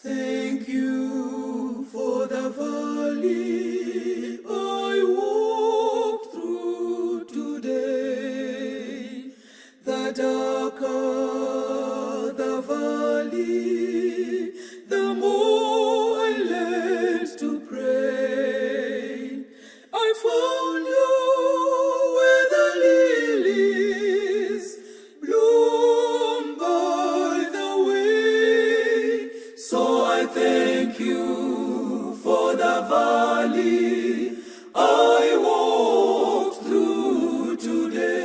Thank you for the valley I walked through today. The darker the valley, the more I learned to pray. I found you where the lilies bloom by the way. So I thank you for the valley I walked through today.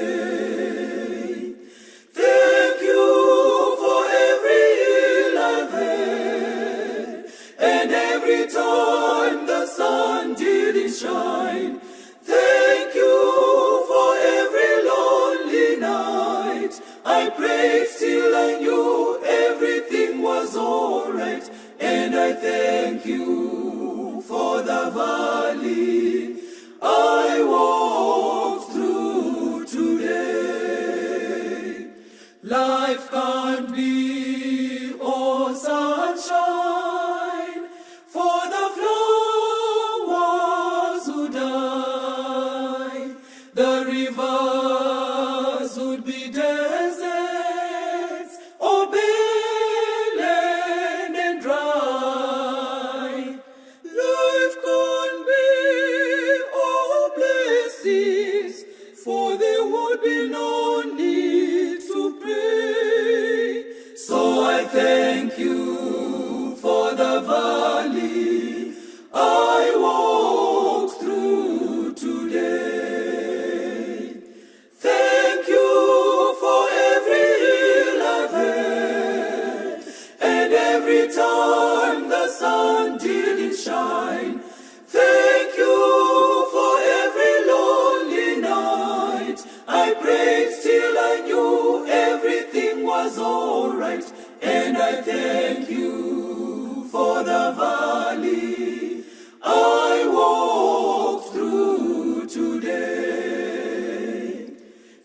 Thank you for every hill I've had, and every time the sun didn't shine. Thank you for every lonely night. I prayed till I knew everything was alright. And I thank you for the valley I walked through today. Life can't be all sunshine, for the flowers would die, the rivers would be deserts, or barren and dry. Life can't be all blessings, for there would be no need to pray. So I thank you for the valley I walked through today. Thank you for every hill I've had, and every time the sun didn't shine. Thank you for every lonely night. I prayed till I knew everything was alright. And I thank you for the valley I walked through today.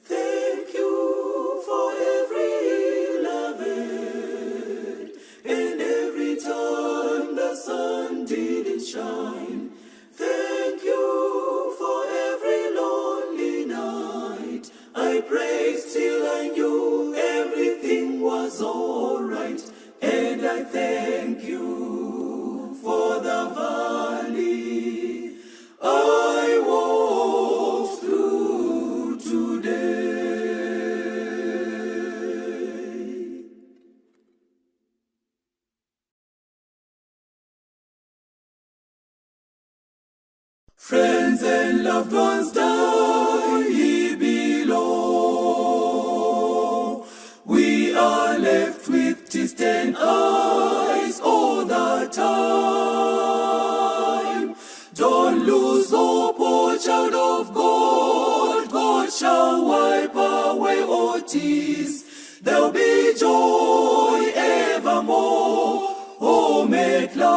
Thank you for every hill I've had, and every time the sun didn't shine. Thank you for every lonely night. I prayed till I knew everything was alright. And I thank you for the valley I walked through today. Friends and loved ones die here below. We are left with distant eyes all the time. Don't lose hope, oh child of God. God shall wipe away all tears. There'll be joy evermore. Home at last.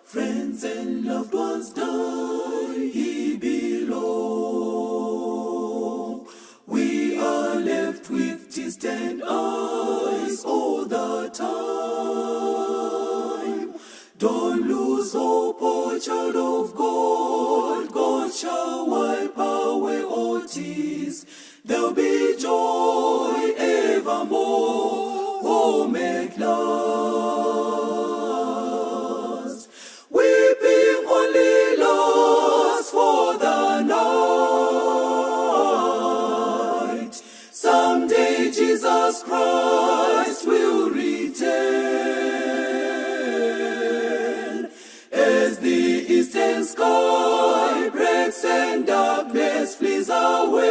Friends and loved ones die here below. We are left with distant eyes all the time. Don't lose hope, oh child of God. God shall wipe away all tears. There'll be joy evermore. Home at last. Weeping only lasts for the night. Someday Jesus Christ will return. As the eastern sky breaks and darkness flees away.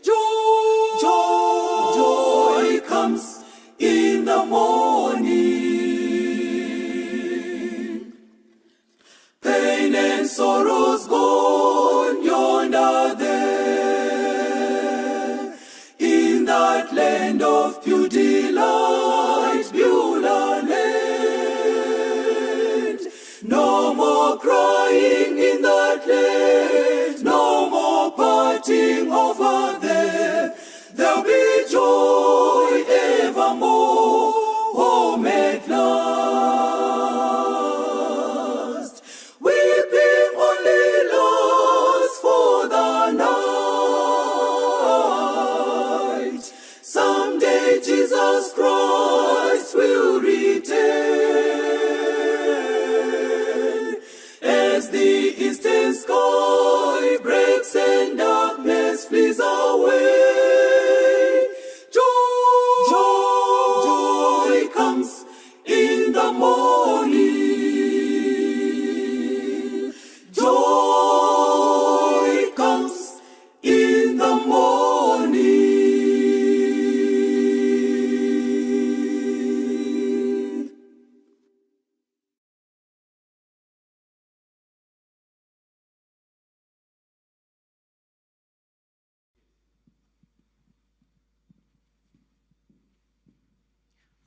Joy, joy, joy comes in the morning. Pain and sorrows gone yonder there. In that land of pure delight, Beulah land. No more crying in that land, no more parting over there. There'll be joy.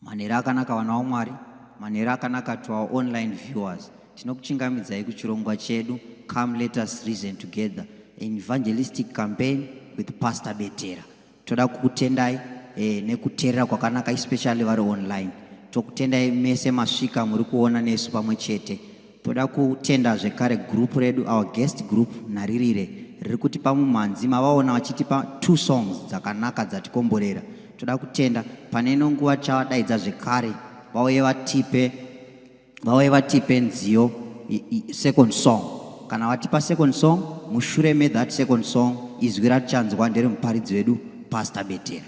Manheru akanaka vana vaMwari, manheru akanaka to our online viewers. Tinokuchingamidzai kuchirongwa chedu Come Let Us Reason Together, an evangelistic campaign with Pastor Betera. Toda kukutendai eh, nekuteerera kwakanaka especially vari online. Tokutendai mese masvika muri kuona nesu pamwe chete. Toda kutenda zvekare group redu, our guest group Nharirire riri kutipa mumhanzi mavaona vachitipa two songs dzakanaka dzatikomborera. Toda kutenda pane ino nguva tichavadaidza zvekare vauye vatipe vauye vatipe nziyo second song. Kana vatipa second song, mushure me that second song izwi ratichanzwa nderemuparidzi wedu Pastor Betera.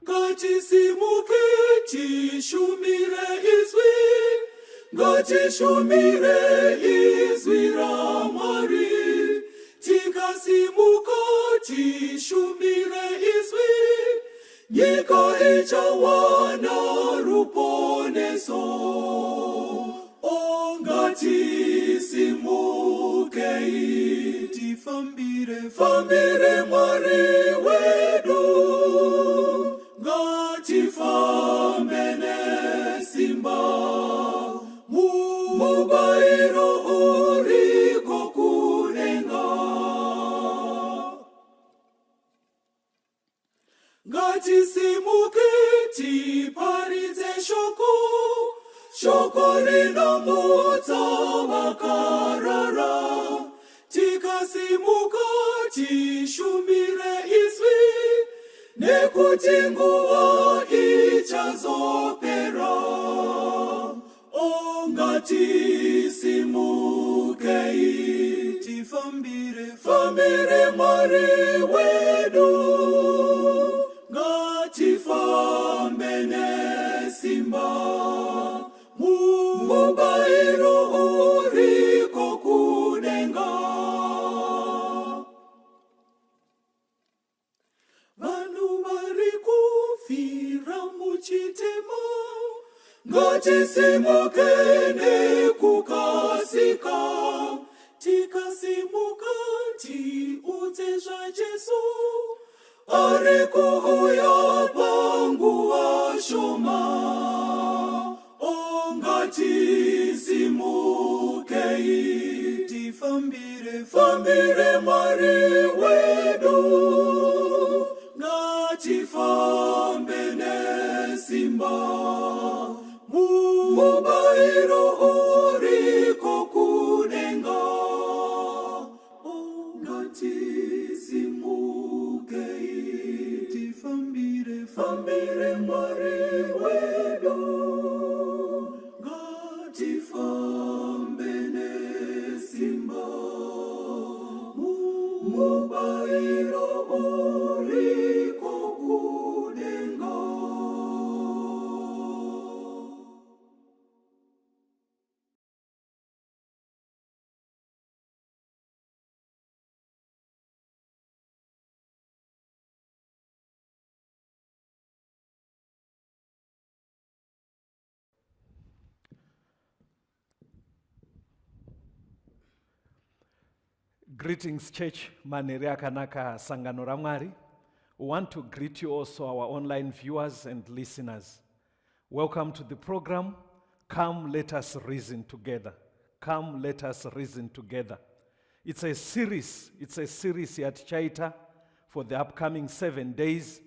Ngatisimuke tishumire izwi, ngatishumire izwi raMwari. Tikasimuka tishumire izwi, nyika ichawana ruponeso. O ngatisimukei tifambire fambire Mwari wedu, ngatifambe nesimba, mubayiro uriko kudenga. Ngatisimuke tiparidze shoko, shoko rinomutsa vakarara. Tikasimuka tishumire izwi, nekuti nguva ichazopera. O ngatisimukei tifambire fambire Mwari wedu, ngatifambe nesimba, mubayiro uriko kudenga. Vanhu vari kufira muchitema, ngatisimuke nekukasika. Tikasimuka tiudze zvaJesu, ari kuuya panguva shoma. O ngatisimukei tifambire fambire Mwari wedu, ngatifambe nesimba, mubayiro uriko kudenga. O ngatisimukei tifambire fambire Mwari wedu, ngatifambe nesimba, mubayiro uriko kudenga. Greetings church, manhere akanaka sangano raMwari. We want to greet you also our online viewers and listeners. Welcome to the program. Come let us reason together. Come let us reason together. It's a series, it's a series yatichaita for the upcoming 7 days.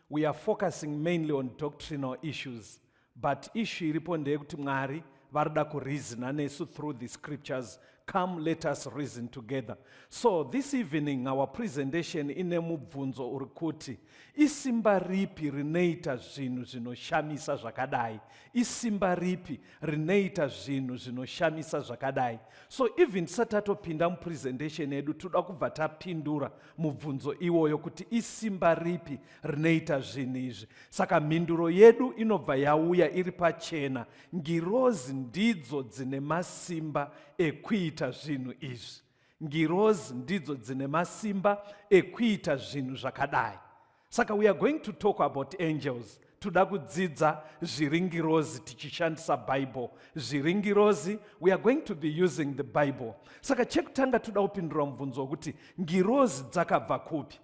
We are focusing mainly on doctrinal issues, but issue iripo ndeyekuti Mwari varida kureasona nesu through the scriptures. Come Let Us Reason Together. So this evening our presentation ine mubvunzo uri kuti isimba ripi rinoita zvinhu zvinoshamisa zvakadai? Isimba ripi rinoita zvinhu zvinoshamisa zvakadai? So even tisati tatopinda mupresentation yedu, toda kubva tapindura mubvunzo iwoyo kuti isimba ripi rinoita zvinhu izvi. Saka mhinduro yedu inobva yauya iri pachena: ngirozi ndidzo dzine masimba ekuita zvinhu izvi. Ngirozi ndidzo dzine masimba ekuita zvinhu zvakadai. Saka we are going to talk about angels. Toda kudzidza zviri ngirozi tichishandisa Bible. Zviri ngirozi, we are going to be using the Bible. Saka chekutanga, toda kupindura mubvunzo wekuti ngirozi dzakabva kupi?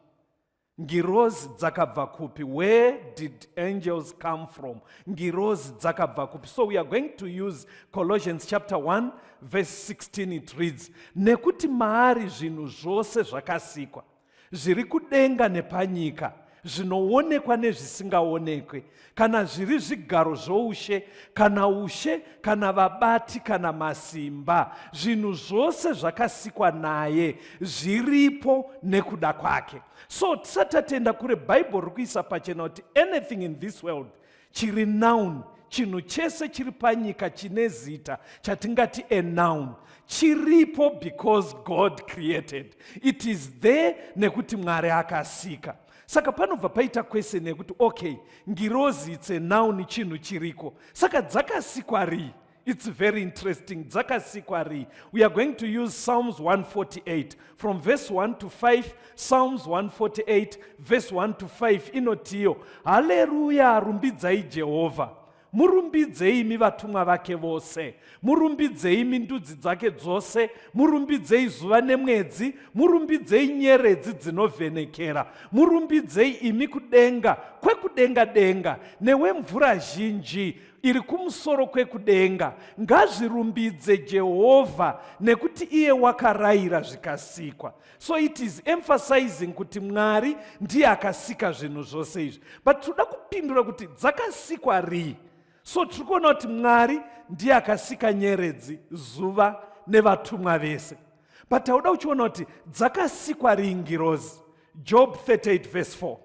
Ngirozi dzakabva kupi? Where did angels come from? Ngirozi dzakabva kupi? So we are going to use Colossians chapter 1 verse 16. It reads, "Nekuti maari zvinhu zvose zvakasikwa, zviri kudenga nepanyika, zvinoonekwa nezvisingaonekwe, kana zviri zvigaro zvoushe, kana ushe, kana vabati, kana masimba. Zvinhu zvose zvakasikwa naye, zviripo nekuda kwake." So tisati tatenda kure, Bhaibheri riri kuisa pachena kuti anything in this world chiri noun, chinhu chese chiri panyika chine zita chatingati a noun, chiripo because God created it. Is there nekuti Mwari akasika. Saka panobva paita question yekuti, okay, ngirozi, it's a noun, chinhu chiriko, saka dzakasikwa rii? It's very interesting. Dzakasikwa rii? We are going to use Psalms 148 from verse 1 to 5. Psalms 148 verse 1 to 5 inotiyo, "Haleluya, rumbidzai Jehovha. Murumbidzei imi vatumwa vake vose. Murumbidzei imi ndudzi dzake dzose. Murumbidzei zuva nemwedzi. Murumbidzei nyeredzi dzinovhenekera. Murumbidzei imi kudenga kwekudenga denga, newe mvura zhinji iri kumusoro kwekudenga. Ngazvirumbidze Jehovha, nekuti iye wakarayira, zvikasikwa." So it is emphasizing kuti Mwari ndiye akasika zvinhu zvose izvi. But toda kupindura kuti dzakasikwa rii. So tiri kuona kuti Mwari ndiye akasika nyeredzi, zuva nevatumwa vese, but tauda uchiona kuti dzakasikwa rii ngirozi. Job 38 verse 4.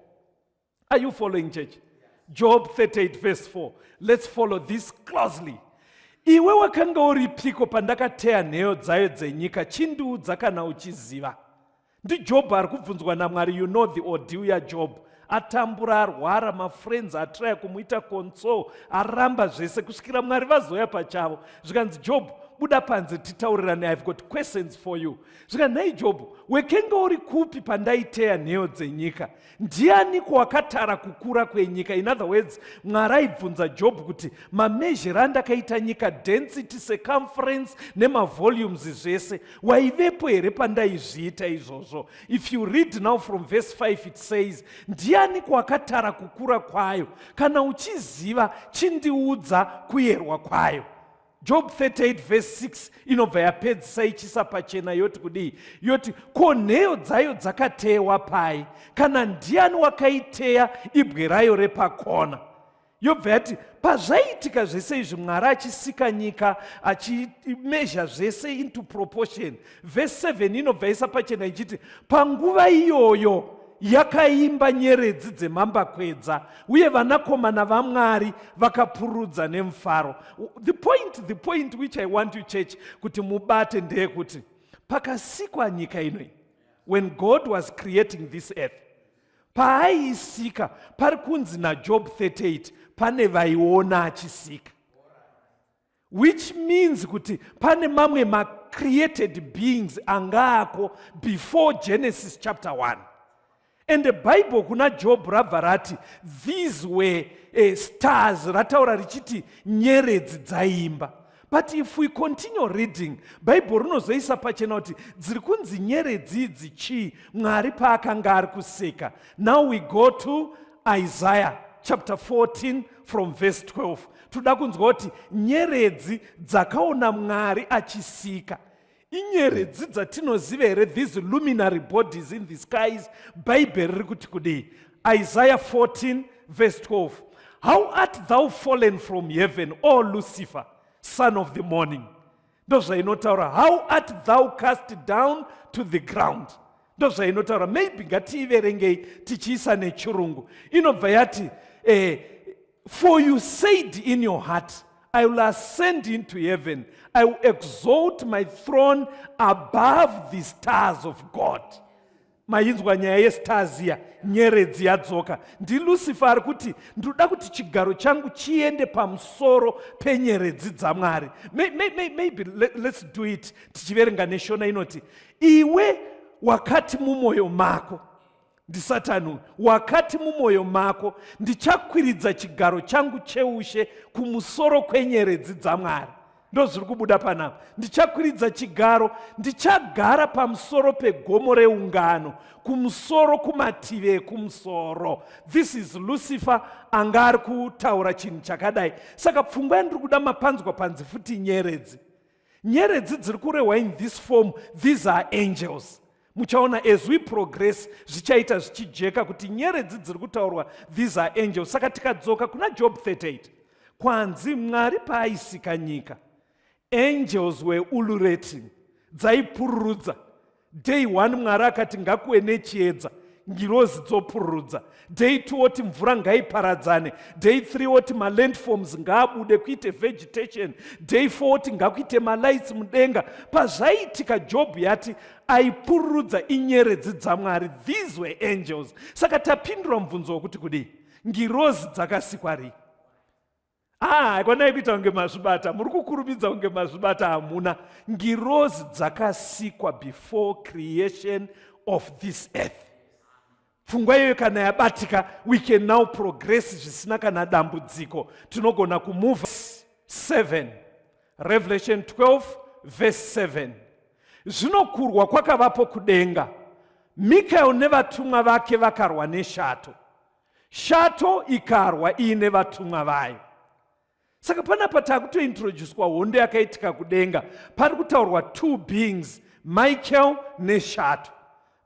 Are you following, church? Job 38 verse 4. Let's follow this closely. "Iwe wakanga uripiko pandakateya nheyo dzayo dzenyika? Chindiudza kana uchiziva." NdiJobho ari kubvunzwa naMwari. You know the ordeal yaJob. Atambura, arwara, mafriends atraya kumuita console, aramba zvese, kusvikira Mwari vazouya pachavo. Zvikanzi, "Job, buda panze titaurirane. I've got questions for you." Zvika, "Nhai Jobho, wekenge uri kupi pandaiteya nheyo dzenyika? Ndianiko wakatara kukura kwenyika?" In other words, Mwari aibvunza Jobho kuti mameasure andakaita nyika, density, circumference nemavolumes zvese, waivepo here pandaizviita izvozvo? If you read now from verse 5, it says, "Ndianiko wakatara kukura kwayo? Kana uchiziva, chindiudza kuyerwa kwayo." Job 38 verse 6 inobva yapedzisa ichisa pachena, yoti kudii? Yoti, "Ko nheyo dzayo dzakateyewa pai? Kana ndiani wakaiteya ibwe rayo repakona?" Yobva yati, pazvaiitika zvese izvi, Mwari achisika nyika, achimeasure zvese into proportion, verse 7 inobva isa pachena ichiti, "Panguva iyoyo yakaimba nyeredzi dzemambakwedza, uye vanakomana vaMwari vakapurudza nemufaro." The point which I want you, church, kuti mubate ndeyekuti pakasikwa nyika inoi, when God was creating this earth, paaiisika, pari kunzi naJob 38 pane vaiona achisika, which means kuti pane mamwe macreated beings angaako before Genesis chapter 1. And the Bible kuna Job rabva rati these were stars, rataura richiti nyeredzi dzaimba. But if we continue reading, Bhaibheri rinozoisa pachena kuti dziri kunzi nyeredzi idzi chii Mwari paakanga ari kusika. Now we go to Isaiah chapter 14 from verse 12. Toda kunzwa kuti nyeredzi dzakaona Mwari achisika inyeredzi dzatinoziva here, these luminary bodies in the skies? Bhaibheri riri kuti kudii? Isaiah 14 verse 12: "How art thou fallen from heaven, O Lucifer, son of the morning!" Ndozvainotaura, "How art thou cast down to the ground." Ndozvainotaura. Maybe ngatiiverengei tichiisa nechirungu. Inobva yati, "For you said in your heart, I will ascend into heaven, I will exalt my throne above the stars of God." Mainzwa nyaya yestars iya, nyeredzi yadzoka. NdiLucifer ari kuti, "Ndinoda kuti chigaro changu chiende pamusoro penyeredzi dzaMwari." Maybe let's do it tichiverenga neShona. Inoti, "Iwe wakati mumwoyo mako," ndisatani uyu, "wakati mumwoyo mako, ndichakwiridza chigaro changu cheushe kumusoro kwenyeredzi dzaMwari." Ndo zviri kubuda panapa. "Ndichakwiridza chigaro, ndichagara pamusoro pegomo reungano, kumusoro kumativi ekumusoro." This is Lucifer anga ari kutaura chinhu chakadai. Saka pfungwa yandiri kuda, mapanzwa panzi futi nyeredzi. Nyeredzi dziri kurehwa in this form, these are angels. Muchaona as we progress zvichaita zvichijeka kuti nyeredzi dziri kutaurwa, these are angels. Saka tikadzoka kuna Job 38, kwanzi Mwari paaisika nyika, angels were ululating, dzaipururudza. Day 1 Mwari akati, "Ngakuve nechiedza," ngirozi dzopururudza. Day 2 oti, "Mvura ngaiparadzane." Day 3 oti, "Malandforms ngaabude, kuite vegetation." Day 4 oti, "Ngakuite malights mudenga." Pazvaitika, Job yati aipururudza inyeredzi dzaMwari. These were angels. Saka tapindura mubvunzo wokuti kudii, ngirozi dzakasikwa rii? Ah, kwanai kuita kunge mazvibata, muri kukurumidza kunge mazvibata, hamuna. Ngirozi dzakasikwa before creation of this earth. Pfungwa iyoyo kana yabatika, we can now progress zvisina kana dambudziko. Tinogona kumove 7, Revelation 12 verse 7. Zvino kurwa kwakavapo kudenga, Mikael nevatumwa vake vakarwa neshato, shato ikarwa iine vatumwa vayo. Saka panapa taakutointroducwa hondo yakaitika kudenga. Pari kutaurwa two beings, Michael neshato,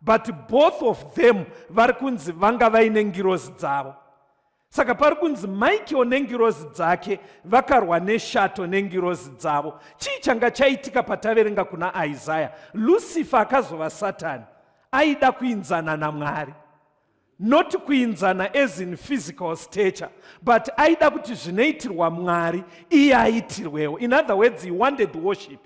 but both of them vari kunzi vanga vaine ngirozi dzavo. Saka pari kunzi Michael nengirozi dzake vakarwa neshato nengirozi dzavo. Chii changa chaitika pataverenga kuna Isaya? Lucifer akazova Satani, aida kuinzana naMwari. Not kuinzana as in physical stature, but aida kuti zvinoitirwa Mwari iye aitirwewo. In other words, he wanted worship.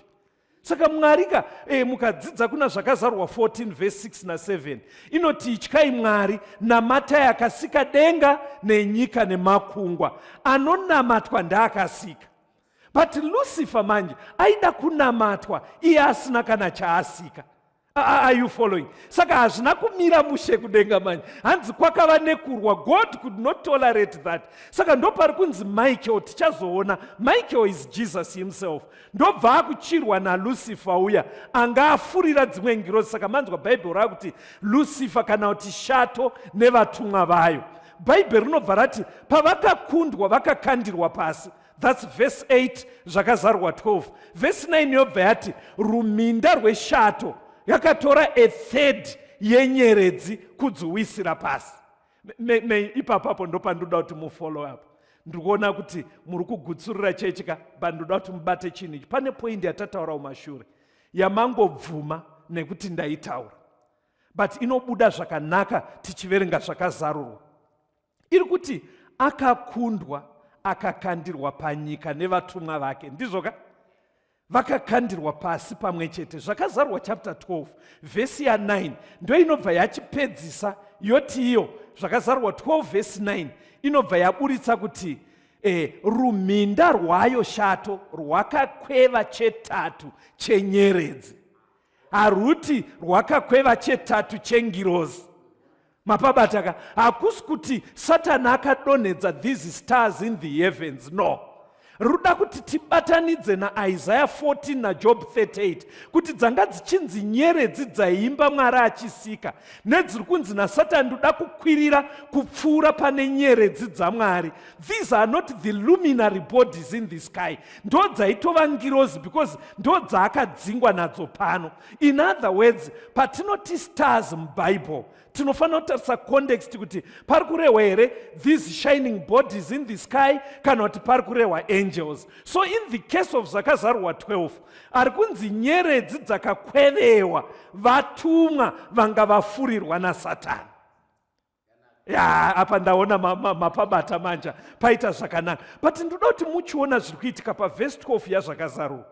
Saka Mwari ka, mukadzidza kuna Zvakazarwa 14 verse 6 na7, inoti, "Ityai Mwari, namatai akasika denga nenyika nemakungwa." Anonamatwa ndaakasika. But Lucifer manje aida kunamatwa iye asina kana chaasika. Are you following? Saka hazvina kumira mushe kudenga manje. Hanzi kwakava nekurwa. God could not tolerate that. Saka ndopari kunzi Michael, tichazoona Michael is Jesus himself, ndobva akuchirwa naLucifer uya anga afurira dzimwe ngirozi. Saka manzwa Bhaibheri rakuti Lucifer kana kuti shato nevatumwa vayo. Bhaibheri rinobva rati pavakakundwa, vakakandirwa pasi. That's verse 8, Zvakazarwa 12. Verse 9 yobva yati ruminda rweshato yakatora a third yenyeredzi kudziwisira pasi. Ipapapo ndopandoda kuti mufollow up. Ndiri kuona kuti muri kugutsurira chechi ka, but ndoda kuti mubate chinhu ichi. Pane point yatataura mumashure yamangobvuma nekuti ndaitaura, but inobuda zvakanaka tichiverenga Zvakazarurwa. Iri kuti akakundwa, akakandirwa panyika nevatumwa vake. Ndizvo ka, vakakandirwa pasi pamwe chete. Zvakazarwa chapter 12 vhesi ya9 ndo inobva yachipedzisa, yoti iyo Zvakazarwa 12 vhesi 9 inobva yaburitsa kuti rumhinda rwayo shato rwakakweva chetatu chenyeredzi. Haruti rwakakweva chetatu chengirozi. Mapabata ka? Hakusi kuti Satani akadonhedza these stars in the heavens, no. Ruda kuti tibatanidze naIsaya 14 naJob 38, kuti dzanga dzichinzi nyeredzi dzaiimba Mwari achisika, nedziri kunzi naSatani, "Ndoda kukwirira kupfuura pane nyeredzi dzaMwari." These are not the luminary bodies in the sky. Ndo dzaitova ngirozi, because ndo dzaakadzingwa nadzo pano. In other words, patinoti stars muBible, tinofanira kutarisa context kuti pari kurehwa here these shining bodies in the sky, kana kuti pari kurehwa angels. angels. So in the case of Zvakazarurwa 12, ari kunzi nyeredzi dzakakwevewa vatumwa vanga vafurirwa naSatani. Ya, apa ndaona mapabata manja, paita zvakanaka. But ndoda kuti muchiona zviri kuitika pavhesi 12 yaZvakazarurwa.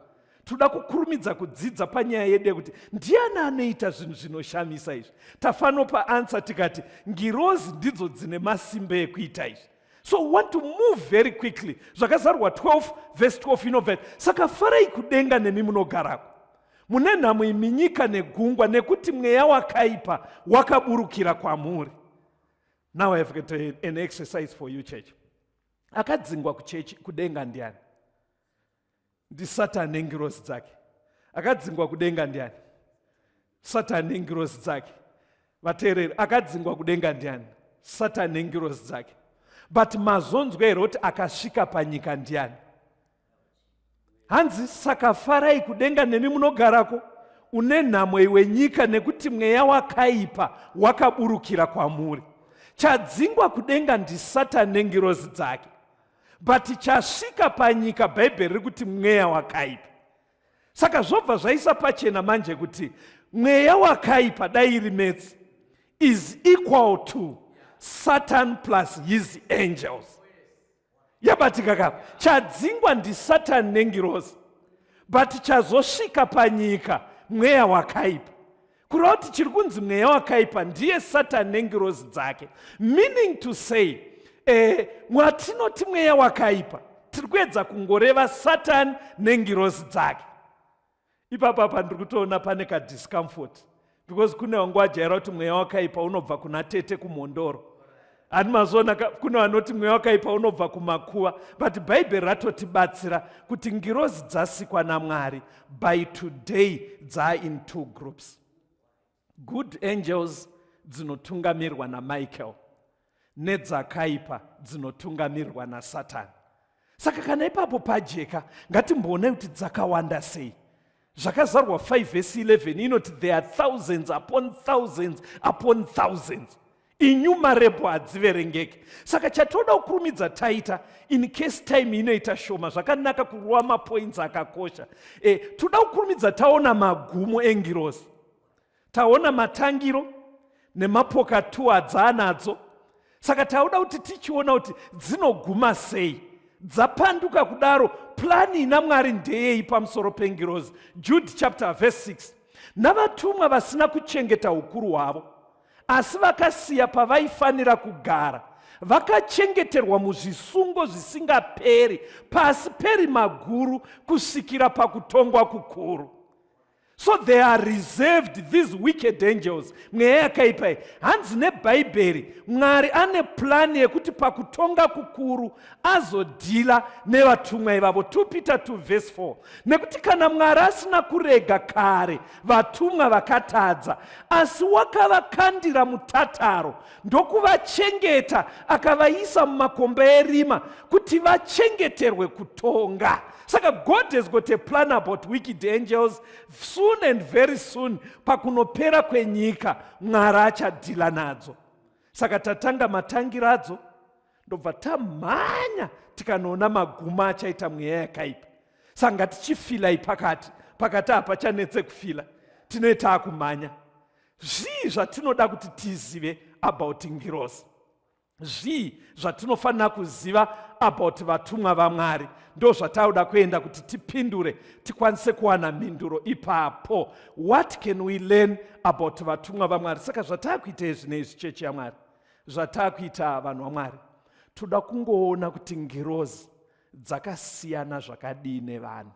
Toda kukurumidza kudzidza panyaya yedu yekuti ndiani anoita zvinhu zvinoshamisa izvi. Tafanopa answer tikati ngirozi ndidzo dzine masimba ekuita izvi. So we want to move very quickly. Zvakazarurwa 12 verse 12 inobva, saka farai kudenga nemi munogarako. Mune nhamo imi nyika negungwa, nekuti mweya wakaipa wakaburukira kwamuri. Now I have got an exercise for you, church. Akadzingwa kuchechi kudenga ndiani? NdiSatani nengirozi dzake. Akadzingwa kudenga ndiani? Satani nengirozi dzake. Vateereri, akadzingwa kudenga ndiani? Satani nengirozi dzake. But mazonzwa here kuti akasvika panyika ndiani? Hanzi saka farai kudenga nemi munogarako. Une nhamo iwe nyika, nekuti mweya wakaipa wakaburukira kwamuri. Chadzingwa kudenga ndiSatani nengirozi dzake, but chasvika panyika, Bhaibheri riri kuti mweya wakaipa. Saka zvobva zvaisa pachena manje kuti mweya wakaipa, dai iri maths, is equal to Satan plus his angels. Yabatika kapa? Chadzingwa ndiSatani nengirozi, but chazosvika panyika mweya wakaipa. Kureva kuti chiri kunzi mweya wakaipa ndiye Satani nengirozi dzake, meaning to say, mwatinoti mweya wakaipa, tiri kuedza kungoreva Satani nengirozi dzake. Ipapa pa ndiri kutoona pane kadiscomfort, because kune vangu vajaira kuti mweya wakaipa unobva kuna tete kumhondoro. Hani mazoona, kune vanoti mweya wakaipa unobva kumakuva, but Bhaibheri ratotibatsira kuti ngirozi dzasikwa naMwari by today dzaa in two groups: good angels dzinotungamirwa naMichael, nedzakaipa dzinotungamirwa naSatani. Saka kana ipapo pajeka, ngatimboonai kuti dzakawanda sei. Zvakazarurwa 5 vhesi 11 inoti there are thousands upon thousands upon thousands, innumerable, hadziverengeki. Saka chatoda kukurumidza taita, in case time inoita shoma, zvakanaka kurova mapoints akakosha. Toda kukurumidza taona magumo engirozi, taona matangiro nemapoka tu adzaanadzo. Saka tauda kuti tichiona kuti dzinoguma sei dzapanduka kudaro. Plan ina Mwari ndeyei pamusoro pengirozi? Jude chapter verse 6: navatumwa vasina kuchengeta ukuru hwavo, asi vakasiya pavaifanira kugara, vakachengeterwa muzvisungo zvisingaperi pasi perima guru kusvikira pakutongwa kukuru. So they are reserved, these wicked angels, mweya yakaipa iyi. Hanzi neBhaibheri, Mwari ane plan yekuti pakutonga kukuru azodeala nevatumwa ivavo. 2 Peter 2 verse 4: nekuti kana Mwari asina kurega kare vatumwa vakatadza, asi wakavakandira mutataro, ndokuvachengeta, akavaisa mumakomba erima kuti vachengeterwe kutonga. Saka God has got a plan about wicked angels. Soon and very soon, pakunopera kwenyika, Mwari achadeala nadzo. Saka tatanga matangiro adzo, ndobva tamhanya tikanoona magumo achaita mweya yakaipa. Saka ngatichifillai pakati. Pakati hapachanetse kufilla, tinoita akumhanya. Zvii zvatinoda kuti tizive about ngirozi? Zvii zvatinofanira kuziva about vatumwa vaMwari? Ndo zvatauda kuenda kuti tipindure, tikwanise kuwana mhinduro ipapo. What can we learn about vatumwa vaMwari? Saka zvataakuita izvi, chechi yaMwari, zvataakuita, vanhu vaMwari, toda kungoona kuti ngirozi dzakasiyana zvakadii nevanhu.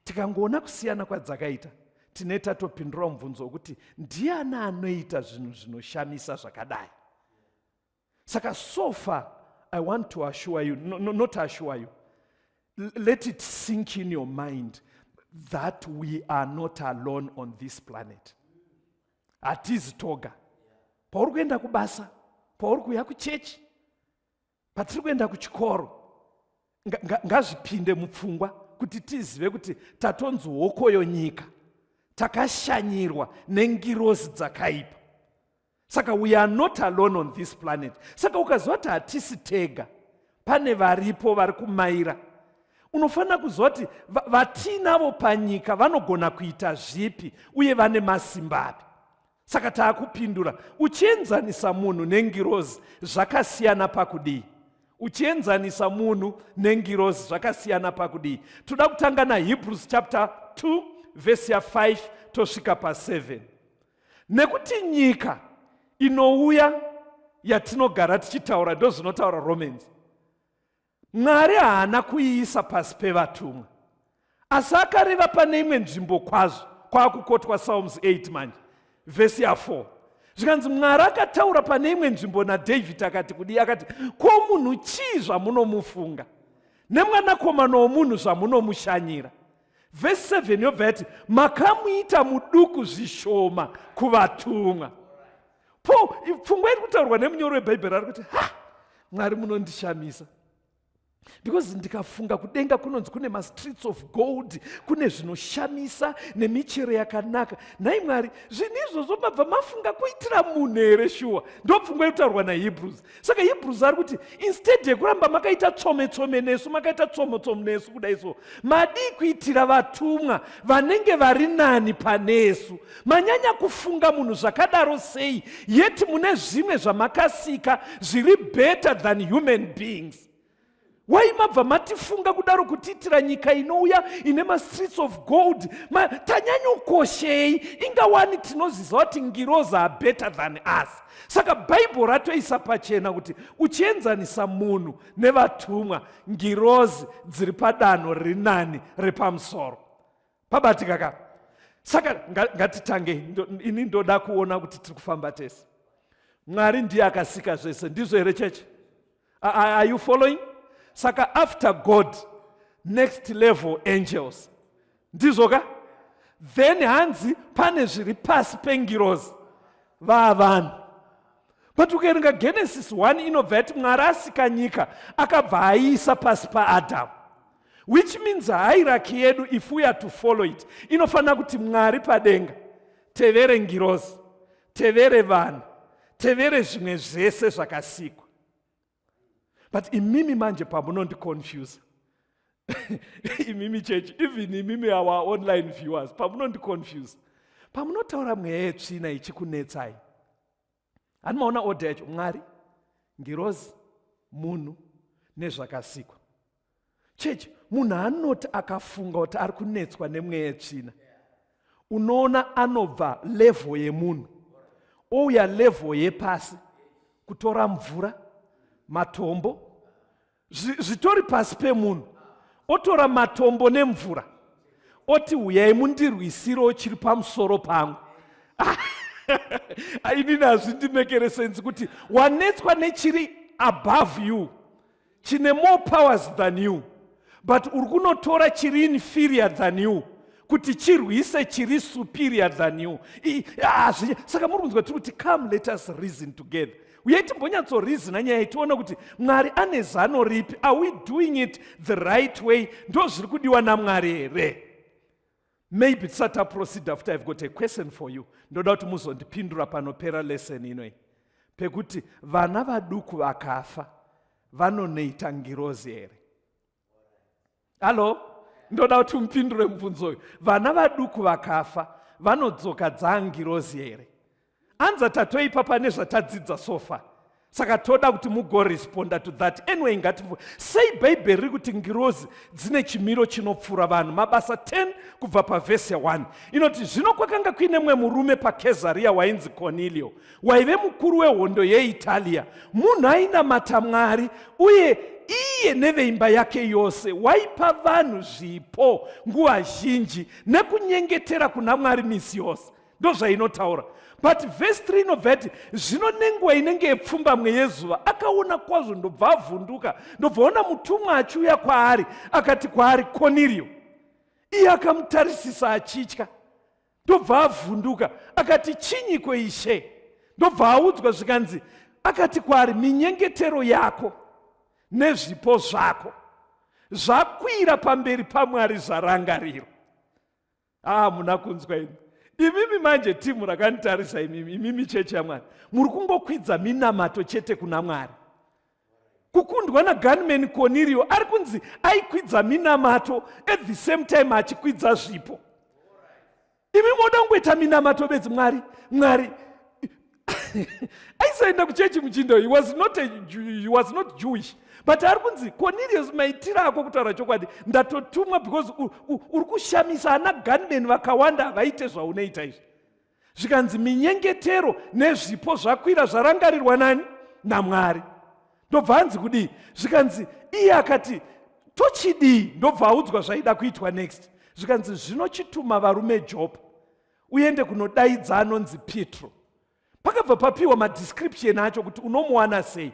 Tikangoona kusiyana kwadzakaita, tine tatopindura mubvunzo wekuti ndiani anoita zvinhu zvinoshamisa zvakadai. Saka so far I want to assure you, no, not assure you, let it sink in your mind that we are not alone on this planet. Hatizi toga. Pauri kuenda kubasa, pauri kuuya kuchechi, patiri kuenda kuchikoro, ngazvipinde mupfungwa kuti tizive kuti tatonzi hokoyo nyika, takashanyirwa nengirozi dzakaipa. Saka we are not alone on this planet. Saka ukaziva kuti hatisi tega, Pane varipo vari kumaira. Unofanira kuziva kuti vatiinavo panyika vanogona kuita zvipi uye vane masimba api. Saka taakupindura uchienzanisa munhu nengirozi zvakasiyana pakudii? Uchienzanisa munhu nengirozi zvakasiyana pakudii? Toda kutanga naHebrews chapter 2 vhesi ya5 tosvika pa7. Nekuti nyika inouya yatinogara tichitaura, ndozvinotaura Romans, Mwari haana kuiisa pasi pevatumwa, asi akareva pane imwe nzvimbo kwazvo, kwakukotwa Psalms 8 manje vhesi ya4, zvikanzi Mwari akataura pane imwe nzvimbo naDavid akati kudii? Akati, ko munhu chii zvamunomufunga, nemwanakomana womunhu zvamunomushanyira? Vhesi 7 yobva yati, makamuita muduku zvishoma kuvatumwa. Po pfungwa iri kutaurwa nemunyori webhaibheri ari kuti, ha, Mwari munondishamisa, because ndikafunga kudenga kunonzi kune mastreets of gold, kune zvinoshamisa nemichero yakanaka. Nhai Mwari, zvinhu izvozvo mabva mafunga kuitira munhu here? Shuwa, ndo pfungwa iri kutaurwa naHebrews. Saka Hebrews ari kuti instead yekuramba makaita tsome tsome nesu, makaita tsomo tsomo nesu kudai so, madii kuitira vatumwa vanenge vari nani panesu? Manyanya kufunga munhu zvakadaro sei, yeti mune zvimwe zvamakasika zviri better than human beings? Wai mabva matifunga kudaro kutiitira nyika inouya ine mastreets of gold? Tanyanyokoshei? Ingawani tinoziva kuti ngirozi are better than us. Saka Bhaibheri ratoisa pachena kuti uchienzanisa munhu nevatumwa, ngirozi dziri padanho riri nani repamusoro. Pabatika ka? Saka ngatitangei. Ini ndoda kuona kuti tiri kufamba tese. Mwari ndiye akasika zvese, ndizvo here chechi? Are you following? Saka after God, next level angels, ndizvo ka? Then hanzi pane zviri pasi pengirozi, vaavanhu. But ukaerenga Genesis 1 inobva yati Mwari asika nyika akabva aiisa pasi paAdhamu, which means hierarchy yedu, if we are to follow it, inofanira kuti Mwari padenga, tevere ngirozi, tevere vanhu, tevere zvimwe zvese zvakasikwa. But imimi manje pamunondiconfuse, imimi chechi, even imimi our online viewers, pamunondiconfuse, pamunotaura mweya yetsvina ichikunetsai, hani maona order yacho? Mwari, ngirozi, munhu nezvakasikwa. Chechi, munhu anoti akafunga kuti ari kunetswa nemweya yetsvina, unoona anobva level yemunhu ouya level yepasi, kutora mvura, matombo, zvitori pasi pemunhu, otora matombo nemvura oti huyai mundirwisirewo chiri pamusoro pangu. Inini hazvindimekere sense kuti wanetswa nechiri above you, chine more powers than you, but uri kunotora chiri inferior than you kuti chirwise chiri superior than you. Saka muri kunzwa tiri kuti come let us reason together. Uye timbonyatsoreasona nyaya, tione kuti Mwari ane zano ripi. Are we doing it the right way? Ndo zviri kudiwa naMwari here? Maybe tisati taproceed after, I've got a question for you. Ndoda kuti muzondipindura panopera lesson inoi, pekuti vana vaduku vakafa vanonoita ngirozi here? Hallo, ndoda kuti mupindure mubvunzo uyu. Vana vaduku vakafa vanodzoka dzaangirozi here? Anza tatoipa pane zvatadzidza so far, saka toda kuti mugoresponda to that. Anyway, ngativu sei Bhaibheri riri kuti ngirozi dzine chimiro chinopfuura vanhu. Mabasa 10 kubva pavhesi ya1 inoti, zvino kwakanga kuine mumwe murume paKezaria wainzi Cornelio, waive mukuru wehondo yeItalia, munhu ainamata Mwari, uye iye neveimba yake yose waipa vanhu zvipo nguva zhinji nekunyengetera kuna Mwari misi yose. Ndozvainotaura. But vhesi 3 inobva yati, zvino nenguva inenge yepfumbamwe yezuva akaona kwazvo, ndobva avhunduka, ndobva ona mutumwa achiuya kwaari, akati kwaari, Kornerio. Iye akamutarisisa achitya, ndobva avhunduka, akati, chinyiko Ishe? Ndobva audzwa zvikanzi, akati kwaari, minyengetero yako nezvipo zvako zvakwira pamberi paMwari zvarangariro. Ah, muna kunzwa imi? Imimi manje timu rakanditarisa, imimi, imimi chechi yaMwari, muri kungokwidza minamato chete kuna Mwari. Kukundwa nagunman Cornelio ari kunzi aikwidza minamato at the same time achikwidza zvipo. Imi moda kungoita minamato bedzi. Mwari, Mwari. Aisaenda kuchechi muchindo. He was not Jewish, but ari kunzi, "Cornelius, maitiro ako, kutaura chokwadi, ndatotumwa because uri kushamisa. Ana gunman vakawanda havaite zvaunoita izvi." Zvikanzi minyengetero nezvipo zvakwira, zvarangarirwa nani? NaMwari. Ndobva anzi kudii? Zvikanzi iye akati, "Tochidii?" Ndobva audzwa zvaida kuitwa next. Zvikanzi, "Zvinochituma varume Jopa, uende kunodaidza anonzi Petro." Pakabva papiwa madescription acho kuti unomuwana sei.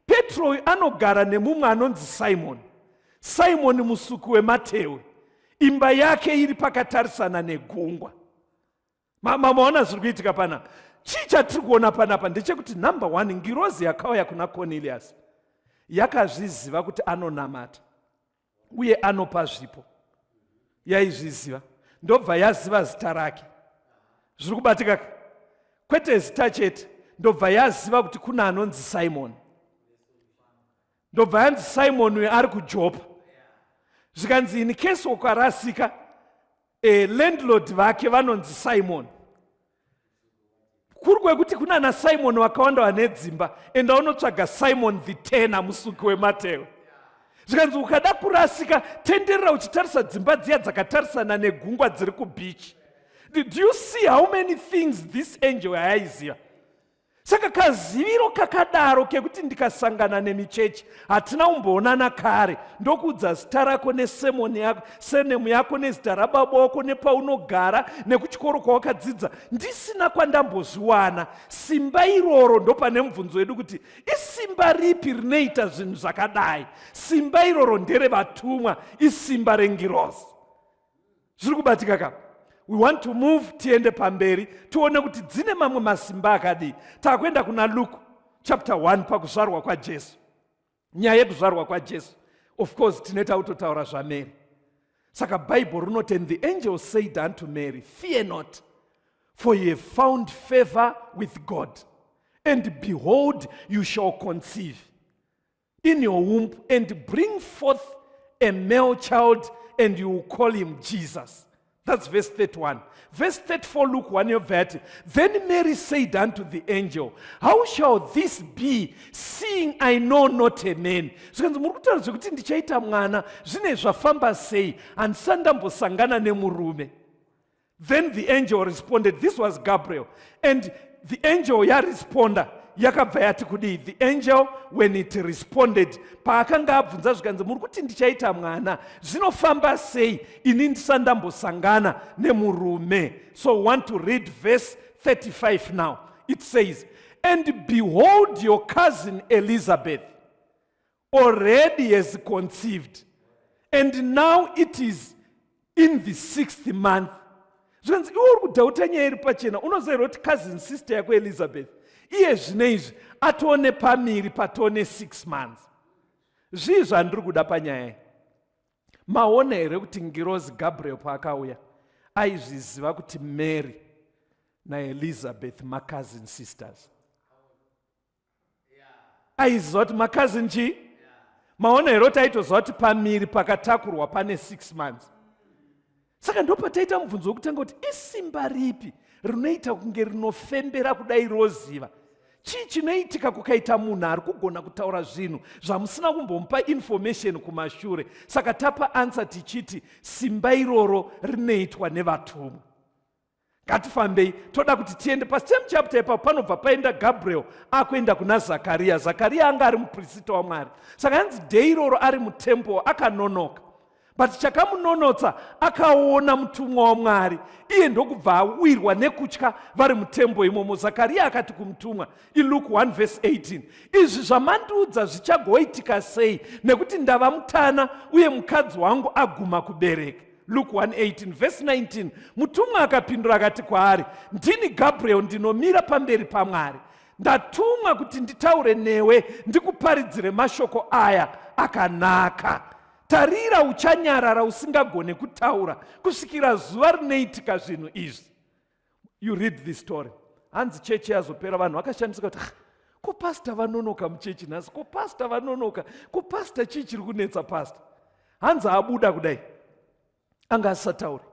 Petro uyu anogara nemumwe anonzi Simon, Simon musuki wematewe, imba yake iri pakatarisana negungwa. Maona zviri kuitika panapa? Chii chatiri kuona panapa ndechekuti, number one, ngirozi yakauya kuna Cornelius yakazviziva kuti anonamata uye anopa zvipo. Yaizviziva, ndobva yaziva zita rake. Zviri kubatika? Kwete zita chete, ndobva yaziva kuti kuna anonzi Simon. Ndobva yanzi Simon uyu ari kuJopa. Zvikanzi in case ukarasika, landlord vake vanonzi Simon. Kuri kwekuti kuna naSimon vakawanda vane dzimba, enda unotsvaga Simon the tanner, musuki wematewe. Zvikanzi ukada kurasika, tenderera uchitarisa dzimba dziya dzakatarisana negungwa dziri kubeach. Do you see how many things this angel yaiziva? Saka kaziviro kakadaro kekuti ndikasangana nemichechi, hatina kumboonana kare, ndokuudza zita rako nesurname yako, surname yako nezita rababa wako, nepaunogara, nekuchikoro kwawakadzidza, ndisina kwandambozviwana. Simba iroro, ndopane mubvunzo wedu kuti isimba ripi rinoita zvinhu zvakadai? Simba iroro nderevatumwa, isimba rengirozi. Zviri kubatika ka? We want to move, tiende pamberi, tione kuti dzine mamwe masimba akadii. Taakuenda kuna Luke chapter 1, pakuzvarwa kwaJesu. Nyaya yekuzvarwa kwaJesu, of course tinoita kutotaura zvaMary. Saka Bhaibheri rinoti, "And the angel said unto Mary, 'Fear not, for you have found favor with God. And behold, you shall conceive in your womb and bring forth a male child, and you will call him Jesus.'" That's verse 31. Verse 34, Luke 1 yobva yati, "Then Mary said unto the angel, 'How shall this be, seeing I know not a man?'" Zvikanzi, "Muri kutaura zvekuti ndichaita mwana, zvine zvafamba sei? Handisati ndambosangana nemurume." Then the angel responded, this was Gabriel, and the angel yaresponda, yakabva yati kudii? The angel, when it responded, paakanga abvunza zvikanzi, "Muri kuti ndichaita mwana, zvinofamba sei ini ndisati ndambosangana nemurume?" So we want to read verse 35 now. It says, "And behold, your cousin Elizabeth already has conceived, and now it is in the sixth month." Zvikanzi, "Iwe uri kudhauta nyaya iri pachena. Unoziva kuti cousin sister yako Elizabeth iye zvino izvi atone pamiri patone 6 months?" Zvii zvandiri kuda panyaya iyi? Maona here kuti ngirozi Gabriel paakauya aizviziva kuti Mary naElizabeth macousin sisters? Aiziva kuti macousin chii? Maona here kuti aitoziva kuti pamiri pakatakurwa pane 6 months? Saka ndopataita mubvunzo wekutanga kuti isimba ripi rinoita kunge rinofembera kudai, roziva? Chii chinoitika kukaita munhu ari kugona kutaura zvinhu zvamusina kumbomupa information kumashure? Saka tapa answer tichiti simba iroro rinoitwa nevatumwa. Ngatifambei, toda kuti tiende pasame chapter ipapo. Panobva paenda Gabriel akuenda kuna Zakariya. Zakariya anga ari muprista waMwari. Saka hanzi day iroro ari mutemple akanonoka, but chakamunonotsa, akaona mutumwa waMwari, iye ndokubva awirwa nekutya vari mutemple imomo. Zakariya akati kumutumwa, iLuke 1 verse 18, "Izvi zvamandiudza zvichagoitika sei, nekuti ndava mutana uye mukadzi wangu aguma kubereka?" Luke 1:18. Verse 19, mutumwa akapindura akati kwaari, "Ndini Gabriel, ndinomira pamberi paMwari. Ndatumwa kuti nditaure newe, ndikuparidzire mashoko aya akanaka. Tarira, uchanyarara usingagone kutaura kusvikira zuva rinoitika zvinhu izvi." You read the story. Hanzi chechi yazopera, vanhu vakashamisika kuti, "Ah, Ko pasta vanonoka muchechi nhasi, ko pasta vanonoka, ko pasta chii chiri kunetsa pasta? Hanzi abuda kudai, anga asisatauri.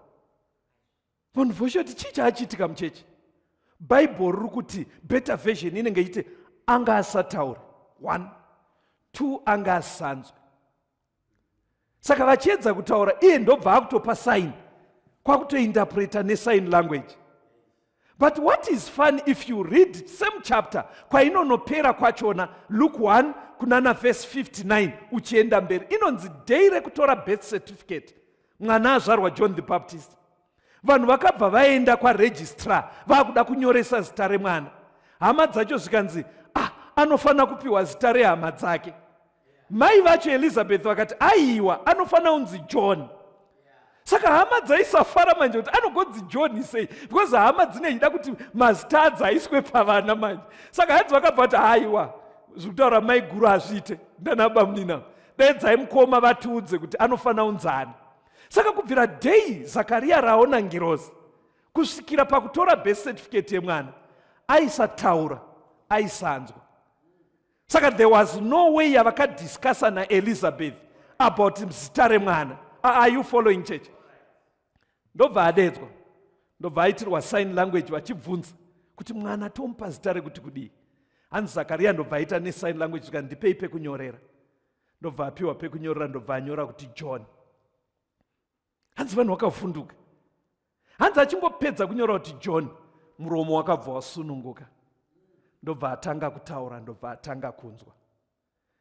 Vanhu voshoti chii chaachiitika muchechi? Bhaibheri riri kuti better version inenge ichiti anga asatauri. 1 2 anga asanzwe. Saka vachiedza kutaura iye ndobva akutopa sign, kwakutointerpreta nesign language. But what is fun, if you read same chapter kwainonopera kwachona, Luke 1 kunana verse 59 uchienda mberi, inonzi day rekutora birth certificate, mwana azvarwa John the Baptist. Vanhu vakabva vaenda kwaregistrar vakuda kunyoresa zita remwana. Hama dzacho zvikanzi, ah, anofanira kupiwa zita rehama dzake. Mai vacho Elizabeth vakati, aiwa, anofanira kunzi John. Saka hama dzaisafara manje kuti anogonzi John sei, because hama dzine kuti mazita adzo aiswe pavana manje. Saka hanzi vakabva kuti, aiwa, zvekutaura mai guru hazviite, ndanabamunina, daidzai mukoma vatiudze kuti anofanira kunzani. Saka kubvira day Zakariya raona ngirozi kusvikira pakutora birth certificate yemwana, aisataura, aisanzwa. Saka there was no way yavakadiscussa naElizabeth about zita remwana. Are you following, church? Ndobva adedzwa, ndobva aitirwa sign language vachibvunza kuti mwana tomupa zita rekuti kudii. Hanzi Zakariya ndobva aita nesign language, zvika ndipei pekunyorera. Ndobva apiwa pekunyorera, ndobva anyora kuti John. Hanzi vanhu vakavhunduka. Hanzi achingopedza kunyora kuti John, muromo wakabva wasununguka, ndobva atanga kutaura, ndobva atanga kunzwa.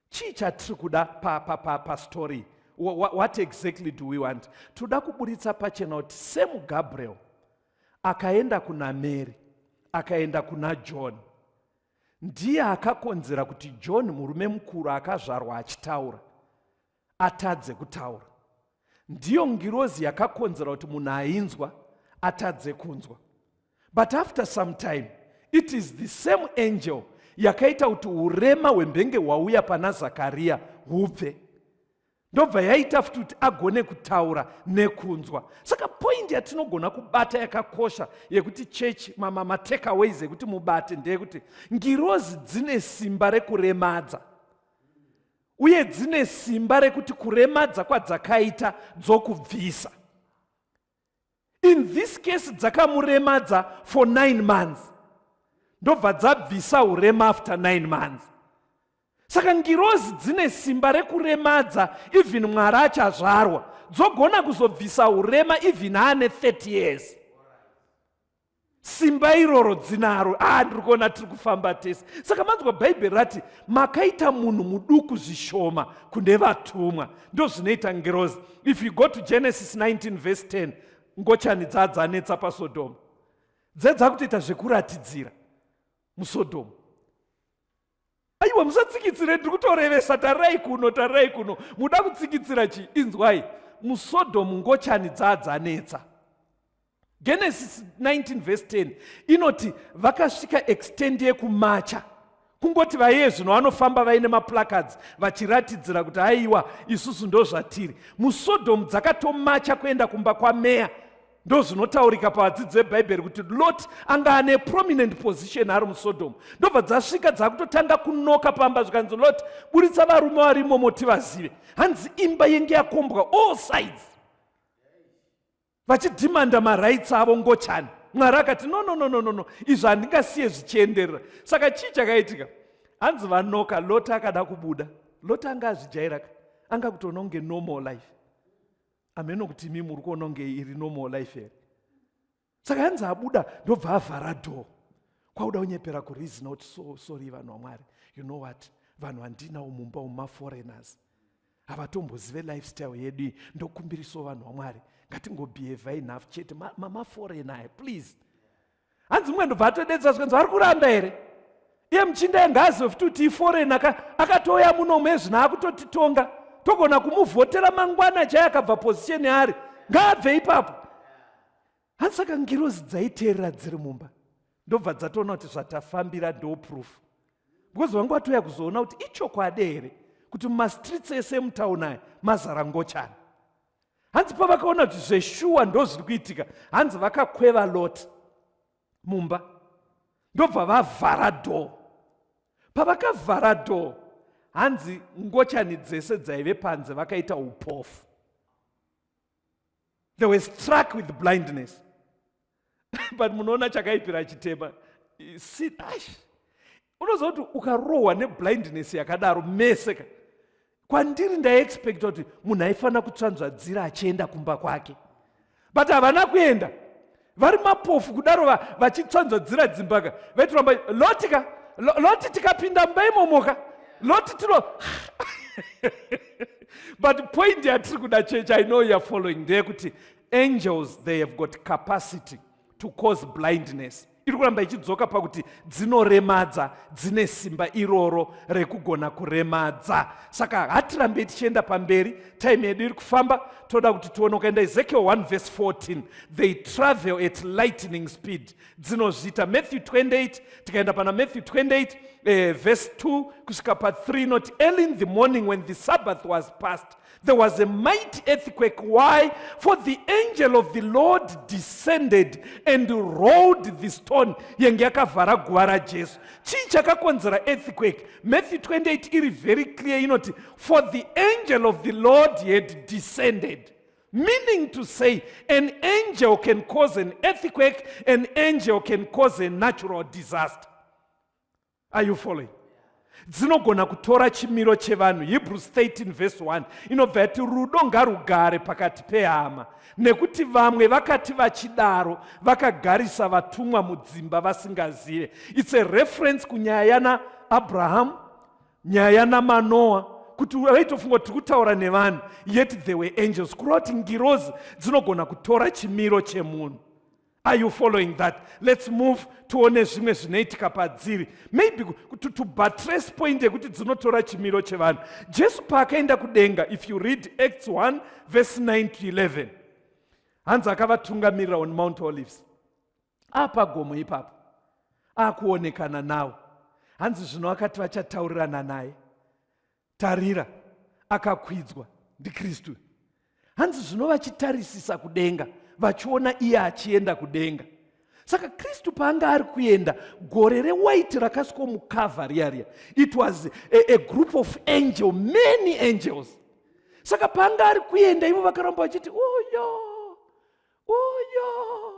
Chii chatiri kuda pastori? What exactly do we want? Toda kuburitsa pachena kuti same Gabriel akaenda kuna Mary, akaenda kuna John, ndiye akakonzera kuti John, murume mukuru akazvarwa achitaura, atadze kutaura. Ndiyo ngirozi yakakonzera kuti munhu ainzwa atadze kunzwa. But after some time, it is the same angel yakaita kuti urema hwembenge hwauya pana Zakariya hubve, ndobva yaita futi kuti agone kutaura nekunzwa. Saka point yatinogona kubata yakakosha yekuti church, matakeaways ekuti mubate ndeyekuti ngirozi dzine simba rekuremadza, uye dzine simba rekuti kuremadza kwadzakaita dzokubvisa. In this case dzakamuremadza for 9 months, ndobva dzabvisa urema after 9 months. Saka ngirozi dzine simba rekuremadza even mwari achazvarwa, dzogona kuzobvisa urema even aane 30 years. Simba iroro dzinaro. Ah, ndiri kuona tiri kufamba tese. Saka manzwa Bhaibheri rati makaita munhu muduku zvishoma kune vatumwa. Ndo zvinoita ngirozi. If you go to Genesis 19 verse 10, ngochani dzadzanetsa paSodhoma, dzedza kutoita zvekuratidzira muSodhoma. Aiwa, musatsikitsire, ndiri kutorevesa. Tarirai kuno, tarirai kuno. Muda kutsikitsira chii? Inzwai, muSodhomu ngochani dzadzanetsa. Genesis 19 verse 10 inoti vakasvika extent yekumacha, kungoti vaiye zvino vanofamba vaine maplacards vachiratidzira kuti aiwa, isusu ndo zvatiri. MuSodhomu dzakatomacha kuenda kumba kwameya. Ndo zvinotaurika pavadzidzi vebhaibheri kuti Lot anga ane prominent position ari muSodhomu. Ndobva dzasvika dzakutotanga kunoka pamba, zvikanzi, "Lot, buritsa varume varimomo tivazive." Hanzi imba yenge yakombwa all sides, vachidhimanda marights avo, ngochani. Mwari akati, "No, no, no, no, no, no, izvo handingasiye zvichienderera." Saka chii chakaitika? Hanzi vanoka, Lot akada kubuda. Lot anga azvijairaka, anga kutoona kunge normal life. Hameno kuti imi muri kuona kunge iri normal life here. Saka hanzi abuda, ndobva avhara door, kwakuda kunyepera kureasona kuti, "So sorry, vanhu vaMwari, you know what, vanhu vandinawo mumba umu maforeigners, havatombozive lifestyle yedu iyi. Ndokumbirisawo vanhu vaMwari, ngatingobehave enough chete, maforeigner aya, please." Hanzi mumwe ndobva atodedza, zvikanzi, "Vari kuramba here? Iye muchinda ngaazive futi kuti iforeigner, akatouya muno mezvino akutotitonga. Togona kumuvhotera mangwana chai akabva position yaari, ngaabve ipapo." Hanzi saka ngirozi dzaiteerera dziri mumba, ndobva dzatoona kuti zvatafambira ndo proof, because vanga vatouya kuzoona kuti ichokwadi here kuti mumastreets ese emutauni aya mazara ngochani. Hanzi pavakaona kuti zveshuwa ndo zviri kuitika, hanzi vakakweva Lot mumba, ndobva vavhara door. Pavakavhara door, hanzi ngochani dzese dzaive panze vakaita upofu. They were struck with blindness. But munoona chakaipira chitema. See, unoziva kuti ukarohwa neblindness yakadaro mese ka. Kwandiri ndaiexpecta kuti munhu aifanira kutsvanzvadzira achienda kumba kwake, but havana kuenda. Vari mapofu kudaro vachitsvanzvadzira dzimbaka, vaitoramba Loti ka, Loti tikapinda mumba imomoka, Loti tino. But point yatiri kuda, church, I know you are following, ndeyekuti angels, they have got capacity to cause blindness. Iri kuramba ichidzoka pakuti dzinoremadza, dzine simba iroro rekugona kuremadza. Saka hatirambei tichienda pamberi, time yedu iri kufamba, toda kuti tione. Ukaenda Ezekiel 1 verse 14, they travel at lightning speed, dzinozviita. Matthew 28, tikaenda pana Matthew 28 verse 2 kusvika pa3, not early in the morning when the Sabbath was past, there was a mighty earthquake. Why? For the angel of the Lord descended and rolled the stone yenge yakavhara guva raJesu. Chii chakakonzera earthquake? Matthew 28 iri very clear, inoti for the angel of the Lord had descended. Meaning to say, an angel can cause an earthquake, an angel can cause a natural disaster. Are you following? Dzinogona kutora chimiro chevanhu. Hebrews 13 verse 1 inobva yati rudo ngarugare pakati pehama, nekuti vamwe vakati vachidaro vakagarisa vatumwa mudzimba vasingazive. It's a reference kunyaya yana Abrahamu, nyaya yana Manoa, kuti vaitofunga kuti tiri kutaura nevanhu, yet they were angels. Kureva kuti ngirozi dzinogona kutora chimiro chemunhu. Are you following that? Let's move, tione zvimwe zvinoitika padziri, maybe to buttress point yekuti dzinotora chimiro chevanhu. Jesu paakaenda kudenga, if you read Acts 1 verse 9 to 11, hanzi akavatungamirira on Mount Olives, apagomo ipapo akuonekana nawo. Hanzi zvino akati vachataurirana naye, tarira, akakwidzwa ndiKristu. Hanzi zvino vachitarisisa kudenga, vachiona iye achienda kudenga. Saka Kristu paanga ari kuenda, gore rewhite rakasvikomucover riya riya. It was a group of angel, many angels. Saka paanga ari kuenda, ivo vakaramba vachiti, "Uyo, uyo."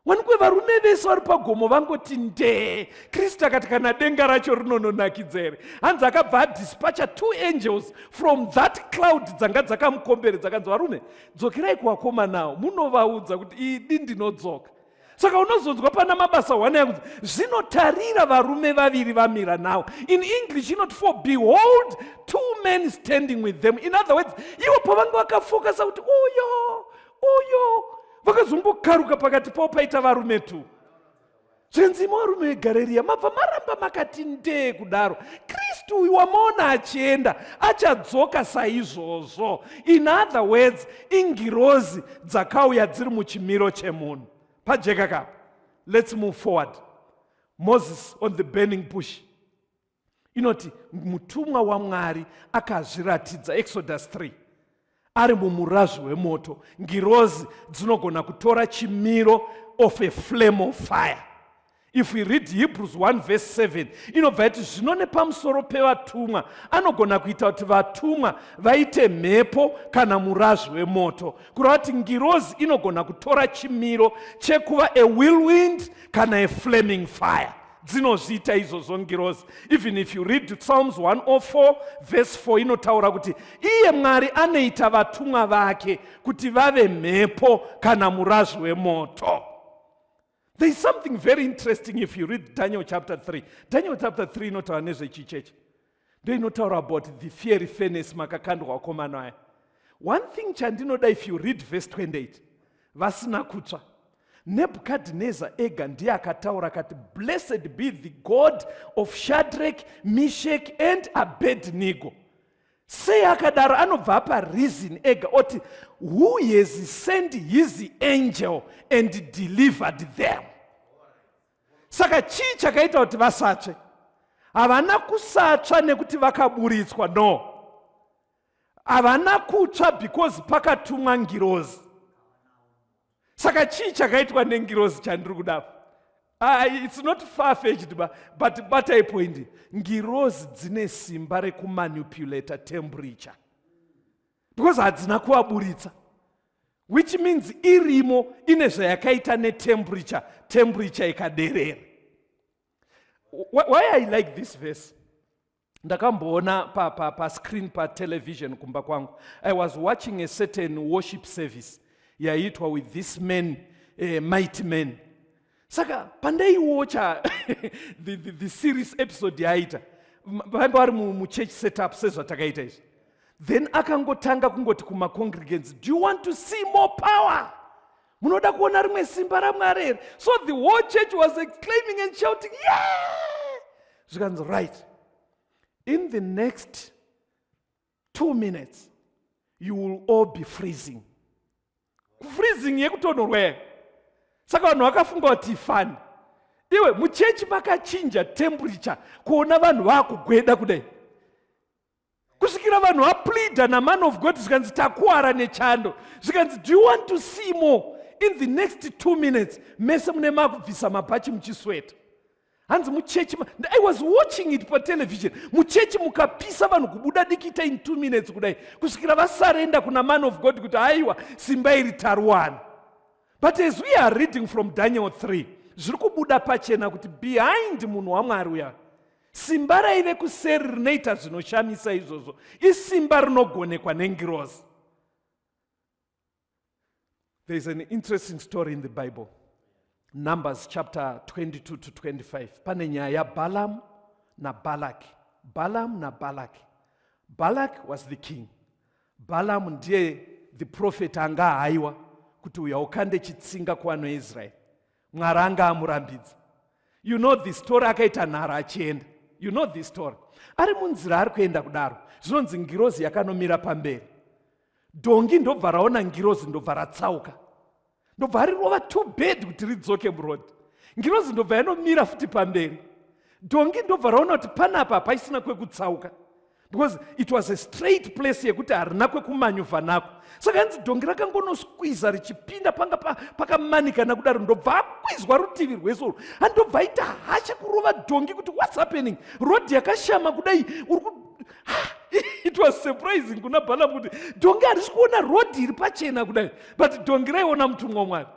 Wanikwe varume vese vari pagomo vangoti ndee. Kristu akati, "Kana denga racho rinononakidza here?" Hanzi akabva adispatcha two angels from that cloud dzanga dzakamukomberedza. Kanzi, "Varume, dzokerai kuvakomanawo, munovaudza kuti idi ndinodzoka." Saka unozonzwa pana Mabasa 1 yakunzi zvinotarira varume vaviri vamira nawo. In English inoti, "For behold, two men standing with them." In other words, ivo pavanga vakafocusa kuti uyo, uyo, vakazongokaruka pakati pavo paita varume tu. Zvenzi, "Varume veGareriya, mabva maramba makati ndee kudaro. Kristu uyu wamaona achienda achadzoka saizvozvo." In other words, ingirozi dzakauya dziri muchimiro chemunhu. Pajeka kapa? Let's move forward. Moses on the burning bush, inoti mutumwa waMwari akazviratidza, Exodus 3, ari mumurazvo wemoto. Ngirozi dzinogona kutora chimiro of a flame of fire. If we read Hebrews 1 verse 7, inobva yati zvino nepamusoro pevatumwa anogona kuita kuti vatumwa vaite mhepo kana murazvo wemoto. Kureva kuti ngirozi inogona kutora chimiro chekuva a whirlwind kana a flaming fire. Dzinozviita izvozvo ngirozi. Even if you read Psalms 104 verse 4, inotaura kuti iye Mwari anoita vatumwa vake kuti vave mhepo kana murazvo wemoto. There is something very interesting if you read Daniel chapter 3. Daniel chapter 3 inotaura nezvechicheche, ndo inotaura about the fiery furnace makakandwa vakomana aya. One thing chandinoda, if you read verse 28, vasina kutsva. Nebhukadhineza ega ndiye akataura akati, "Blessed be the God of Shadrach, Meshach and Abednego." Sei akadaro? Anobva apa reason ega, oti, "Who has sent his angel and delivered them." Saka chii chakaita kuti vasatsve? Havana kusatsva nekuti vakaburitswa. No, havana kutsva because pakatumwa ngirozi. Saka chii chakaitwa nengirozi chandiri kudapo? Ah, it's not far fetched ba, but batai point. Ngirozi dzine simba rekumanipulata temperature because hadzina kuvaburitsa, which means irimo ine zvayakaita netemperature, temperature ikaderera. Why I like this verse, ndakamboona pascreen pa patelevision kumba kwangu. I was watching a certain worship service yaiitwa with this man, mighty man. Saka pandaiwatcha the series episode yaaita, vainge vari muchurch setup sezvatakaita izvi. Then akangotanga kungoti kumacongregants, "Do you want to see more power? Munoda kuona rimwe simba raMwari here?" So the whole church was exclaiming and shouting, "Yeah!" Zvikanzi, "Right, in the next 2 minutes you will all be freezing." Freezing yekutonhorwa here. Saka vanhu vakafunga kuti ifani. Iwe, muchechi makachinja temperature, kuona vanhu vaakugweda kudai, kusvikira vanhu vapleada naman of God. Zvikanzi, "Takuwara nechando." Zvikanzi, "Do you want to see more? In the next 2 minutes mese mune makubvisa mabhachi muchisweta." Hanzi muchechi, I was watching it patelevision, muchechi mukapisa, vanhu kubuda dikita in 2 minutes kudai, kusvikira vasurrender kuna man of God kuti, "Aiwa, simba iri taruwana." But as we are reading from Daniel 3, zviri kubuda pachena kuti behind munhu waMwari uya, simba raive kuseri rinoita zvinoshamisa izvozvo isimba rinogonekwa nengirozi. There is an interesting story in the Bible, Numbers chapter 22 to 25. Pane nyaya yaBalaam naBalak. Balaam naBalak. Balak was the king. Balaam ndiye the prophet anga haiwa kuti uya ukande chitsinga kuvanhu veIsraeri. Mwari anga amurambidza. You know the story. Akaita nharo achienda. You know the story. Ari munzira ari kuenda kudaro, zvinonzi ngirozi yakanomira pamberi. Dhongi ndobva raona ngirozi, ndobva ratsauka, ndobva rirova too bad kuti ridzoke muroad. Ngirozi ndobva yanomira futi pamberi. Dhongi ndobva raona kuti panapa hapaisina kwekutsauka, because it was a straight place yekuti harina kwekumanyuvha nako. Saka hanzi dhongi rakangonosqueeza richipinda panga pakamanikana kudaro, ndobva akwizwa rutivi rwese urwu. Handobva aita hasha kurova dhongi kuti, "What's happening? Road yakashama kudai, uri ku." It was surprising kuna Balaam kuti dhongi harisi kuona road iri pachena kudai, but dhongi raiona mutumwa Mwari.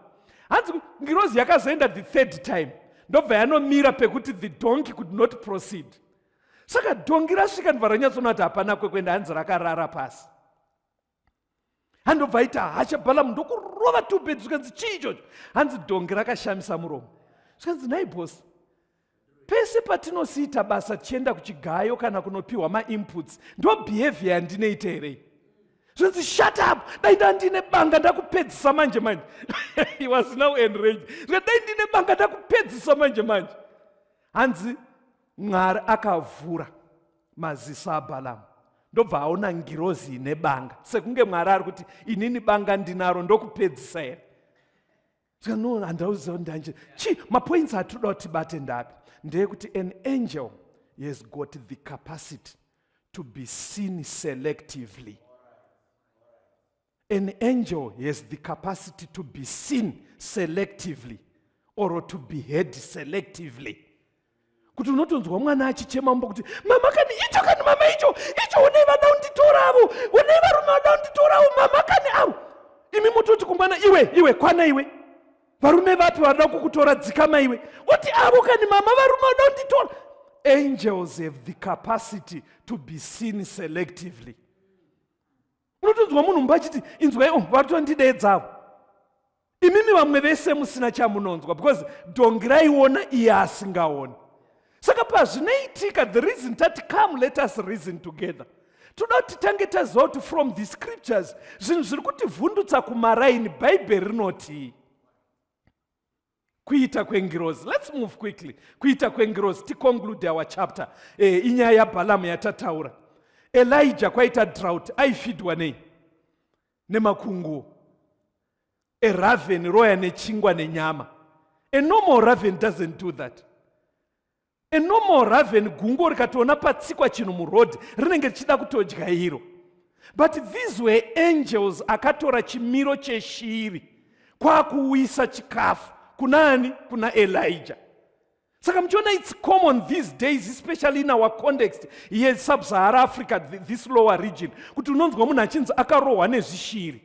Hanzi ngirozi yakazoenda the third time, ndobva yanomira pekuti the donkey could not proceed. Saka dhongi rasvika, ndobva ranyatsoona kuti hapana kwekuenda. Hanzi rakarara pasi. Handobva aita hasha Balamu, ndokurova too bad. Zvikanzi, "Chii ichocho?" Hanzi dhongi rakashamisa muromo. Zvikanzi, "Nhai boss, pese patinosiita basa tichienda kuchigayo kana kunopiwa mainputs, ndo behavior yandinoita here?" Zvinzi, "Shut up! Dai ndandine banga ndakupedzisa manje manje." He was now enraged. Zvikati, "Dai ndine banga ndakupedzisa manje manje." Hanzi Mwari akavhura maziso aBhalamu, ndobva aona ngirozi ine banga, sekunge Mwari ari kuti, "Inini banga ndinaro, ndokupedzisa here?" Saka no, handauziva ndanje chi. Mapoints atinoda kuti tibate ndapi? Ndeyekuti an angel has got the capacity to be seen selectively. An angel has the capacity to be seen selectively or to be heard selectively, kuti unotonzwa mwana achichema mumba kuti, "Mama kani, icho kani, mama, icho, icho, onei vada kunditoravo, onei varume vada kunditoravo, mama kani avo." Imi mutoti kumwana, "Iwe, iwe, kwana iwe, varume vapi vada kukutora? Dzikama iwe." Oti, "Avo kani mama, varume vada kunditora." Angels have the capacity to be seen selectively. Unotonzwa munhu mumba achiti, "Inzwai, oh, vatondidedzavo." Imimi vamwe vese musina chamunonzwa, because dhongi raiona, iye asingaoni. Saka pazvinoitika, the reason tati, "Come, let us reason together," toda kuti titange taziva kuti from the scriptures, zvinhu zviri kutivhundutsa kumaraini, Bhaibheri rinotii? Kuita kwengirozi. Let's move quickly. Kuita kwengirozi, ticonclude our chapter. Inyaya yaBhalamu yatataura. Elijah, kwaita drought, aifeedwa nei? Nemakunguo. Eraven roya nechingwa nenyama. A normal raven doesn't do that. A normal raven, gungo rikatoona patsikwa chinhu muroad, rinenge richida kutodya iro. But these were angels akatora chimiro cheshiri kwakuwisa chikafu kuna ani? Kuna Elijah. Saka muchiona, it's common these days, especially in our context yeSub-Sahara Africa, this lower region, kuti unonzwa munhu achinzi akarohwa nezvishiri.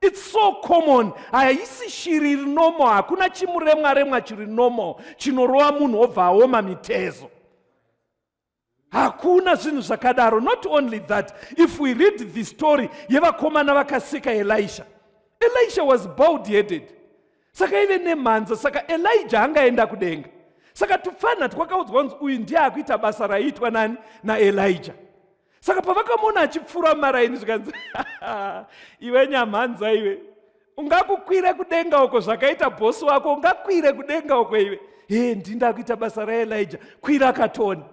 It's so common. Haisi shiri iri normal. Hakuna chimuremwa remwa chiri normal chinorova munhu obva aoma mitezo. Hakuna zvinhu zvakadaro. Not only that, if we read the story yevakomana vakaseka Elisha, Elisha was bald headed, saka ive nemhanza. Saka Elijah angaenda kudenga? Saka tupfana twakaudzwa kunzi uyu ndiye akuita basa raiitwa nani? NaElijah. Saka pavakamuona achipfuura maraini, zvikanzi, "Iwe nyamhanza iwe, ungakukwire kudenga uko zvakaita bhosi wako? Ungakwire kudenga uko iwe? He, ndinda kuita basa raElijah, kwira katoni."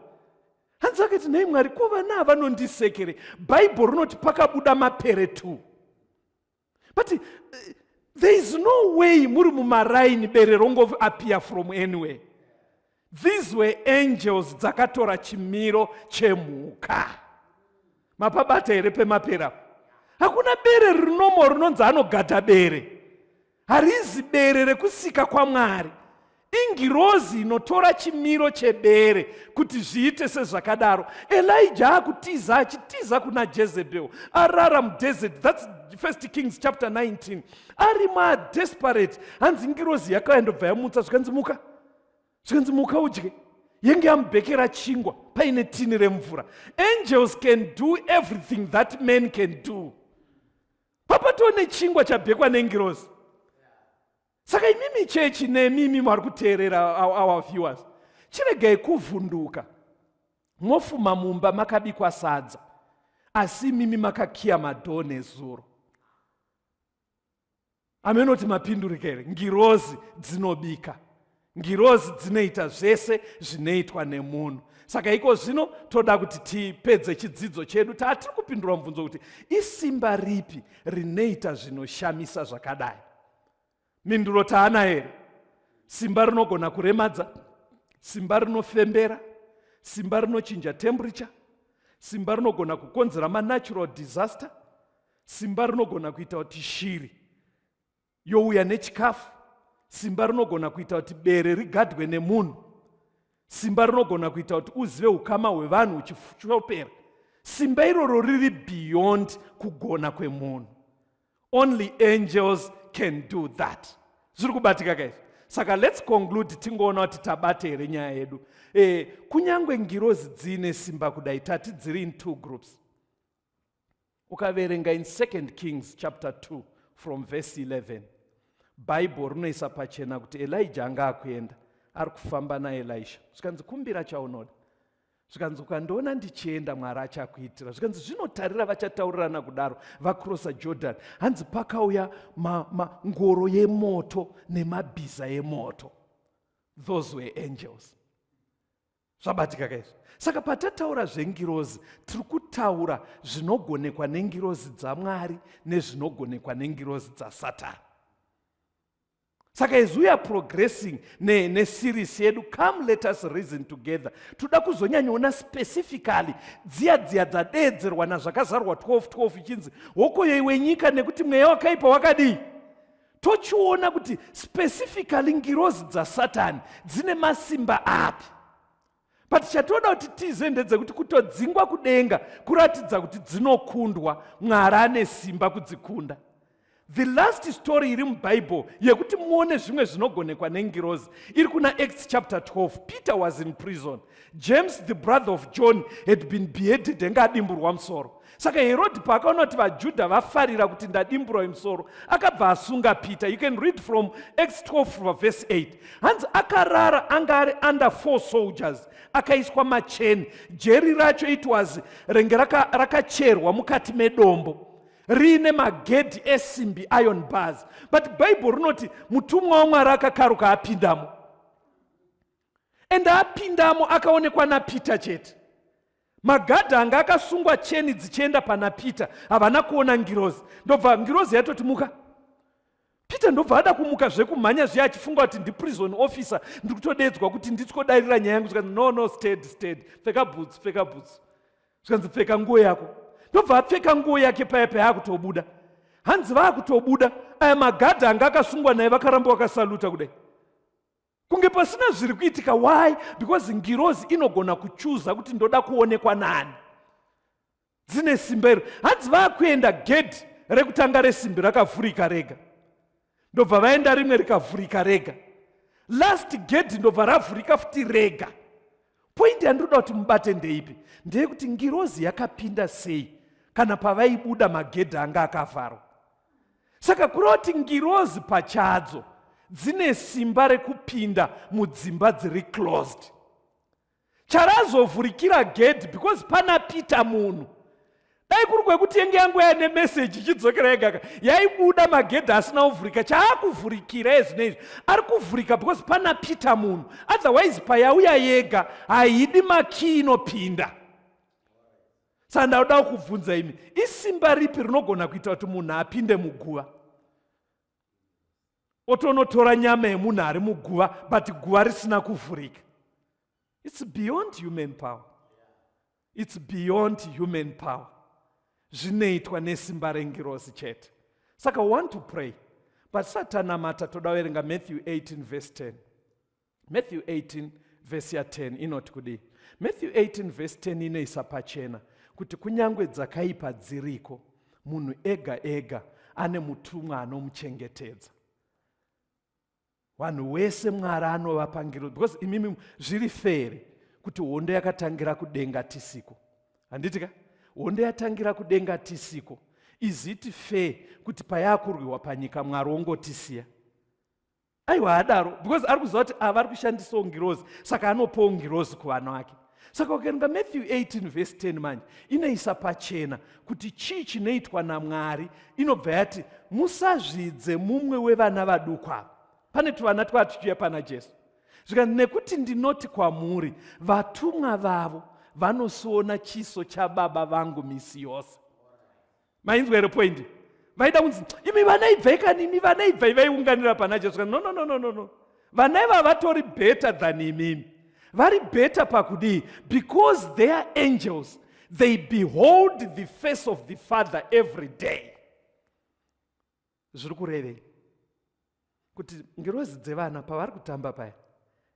Hanzi akati, "Nhai Mwari, ko vana vanondisekere?" Bhaibheri rinoti pakabuda mapere 2, but there is no way muri mumaraini bere rongoappear from anywhere. These were angels dzakatora chimiro chemhuka. Mapabata here pemapera? Hakuna bere rinomo rinonzi anogadha bere. Harizi bere rekusika kwaMwari. Ingirozi inotora chimiro chebere kuti zviite sezvakadaro. Elija akutiza, achitiza kuna Jezebel, arara mudesert. That's First Kings chapter 19. Ari madesperate. Hanzi ngirozi yakauya, ndobva yamutsa, zvikanzi, "Muka." Zvikanzi, "Muka udye." Yenge yamubhekera chingwa paine tini remvura. Angels can do everything that men can do. Papatoo nechingwa chabhekwa nengirozi. Saka imimi chechi nemimi muri kuteerera, our viewers, chiregai kuvhunduka mofuma mumba makabikwa sadza, asi imimi makakiya madoor nezuro. Amenoti mapindurika here? Ngirozi dzinobika, ngirozi dzinoita zvese zvinoitwa nemunhu. Saka iko zvino toda kuti tipedze chidzidzo chedu. Taatiri kupindura mubvunzo kuti isimba ripi rinoita zvinoshamisa zvakadai. Minduro taana here? Simba rinogona kuremadza, simba rinofembera, simba rinochinja temperature, simba rinogona kukonzera manatural disaster, simba rinogona kuita kuti shiri youya nechikafu, simba rinogona kuita kuti bere rigadwe nemunhu, simba rinogona kuita kuti uzive ukama hwevanhu uchishopera. Simba iroro riri beyond kugona kwemunhu. Only angels can do that. Zviri kubatika kaizvi? Saka let's conclude, tingoona kuti tabata here nyaya yedu. Kunyange ngirozi dziine simba kudai, tati dziri in two groups. Ukaverenga in Second Kings chapter 2 from verse 11, Bhaibheri rinoisa pachena kuti Elija anga akuenda, ari kufamba naElisha. Zvikanzi, "Kumbira chaunoda." Zvikanzi, "Ukandiona ndichienda, Mwari achakuitira." Zvikanzi, "Zvinotarira." Vachataurirana kudaro, vakrosa Jordan. Hanzi pakauya ngoro yemoto nemabhiza emoto. Those were angels. Zvabatika kaizvo? Saka patataura zvengirozi, tiri kutaura zvinogonekwa nengirozi dzaMwari nezvinogonekwa nengirozi dzaSatani. Saka as we are progressing neseries yedu, Come Let Us Reason Together, toda kuzonyanyoona specifically dziya dziya dzadeedzerwa nazvakazarwa 12:12, ichinzi hokoyo wenyika, nekuti mweya wakaipa wakadii. Tochiona kuti specifically ngirozi dzasatani dzine masimba api. But chatoda kuti tize ndedzekuti kutodzingwa kudenga kuratidza kuti dzinokundwa. Mwari ane simba kudzikunda. The last story iri mubhaibheri yekuti muone zvimwe zvinogonekwa nengirozi iri kuna Acts chapter 12. Peter was in prison. James, the brother of John, had been beheaded, enge adimburwa musoro. Saka Herodhi paakaona kuti vaJudha vafarira kuti ndadimburwa musoro, akabva asunga Peter. You can read from Acts 12 verse 8. Hanzi akarara, anga ari under four soldiers, akaiswa macheni. Jeri racho, it was renge rakacherwa mukati medombo, riine magedhi esimbi, iron bars. But Bhaibheri rinoti mutumwa waMwari akakaruka apindamo, ende apindamo akaonekwa naPeter chete. Magadhi anga akasungwa cheni dzichienda pana Peter havana kuona ngirozi. Ndobva ngirozi yatoti, "Muka, Peter." Ndobva ada kumuka zvekumhanya zviya, achifunga kuti ndiprison officer, ndiri kutodedzwa kuti ndityodarira nyaya yangu. Zvikanzi, "No, no, steady, steady, pfeka bhutsu, pfeka bhutsu." Zvikanzi, "Pfeka nguo yako." Ndobva apfeka nguo yake paya payaakutobuda. Hanzi vaakutobuda, aya magadhi anga akasungwa naye vakaramba vakasaluta kudai. Kunge pasina zviri kuitika. Why? Because ngirozi inogona kuchuza kuti ndoda kuonekwa nani. Dzine simba iro. Hanzi vakuenda, gedhi rekutanga resimbi rakavhurika rega, ndobva vaenda, rimwe rikavhurika rega, last gedhi ndobva ravhurika futi rega. Point yandinoda kuti mubate ndeipi? Ndeyekuti ngirozi yakapinda sei kana pavaibuda magedhi anga akavharwa? Saka kureva kuti ngirozi pachadzo dzine simba rekupinda mudzimba dziri closed. Charazovhurikira gedhi because pana Peter munhu. Dai kuri kwekuti yenge yangu yaine meseji ichidzokera yegaka, yaibuda magedhi asina kuvhurika. Chaakuvhurikira ezvino izvi, ari kuvhurika because pana Peter munhu. Otherwise payauya yega haidi makii, inopinda. Saka ndakuda kukubvunza imi, isimba ripi rinogona kuita kuti munhu apinde muguva, otonotora nyama yemunhu ari muguva, but guva risina kuvhurika? It's beyond human power, it's beyond human power. Zvinoitwa nesimba rengirozi chete. Saka want to pray, but satanamata toda kuverenga Matthew 18 verse 10. Matthew 18 vhesi ya10 inoti kudii? Matthew 18 vhesi 10 inoisa pachena kuti kunyange dzakaipa dziriko, munhu ega ega ane mutumwa anomuchengetedza. Vanhu wese Mwari anovapa ngirozi, because imimi zviri fair kuti hondo yakatangira kudenga tisiko, handiti ka? Hondo yatangira kudenga tisiko. Is it fair kuti payakurwiwa panyika Mwari wongotisiya? Aiwa, haadaro, because ari kuziva kuti ava ari kushandisawo ngirozi, saka anopawo ngirozi kuvana vake. Saka ukaerenga Matthew 18 vhesi 10 manje, inoisa pachena kuti chii chinoitwa naMwari. Inobva yati, "Musazvidze mumwe wevana vaduku ava." Pane tuvana twaa tuchiuya pana Jesu, zvikanzi, "Nekuti ndinoti kwamuri, vatumwa vavo vanosiona chiso chababa vangu misi yose." Mainzwa here point? Vaida kunzi, "Imi vana, ibvai kani, imi vana, ibvai." Vaiunganira pana Jesu. No, no, no, no, no, no, vana iva vatori better than imimi. Vari better pakudii? Because they are angels, they behold the face of the Father every day. Zviri kurevei? Kuti ngirozi dzevana pavari kutamba paya,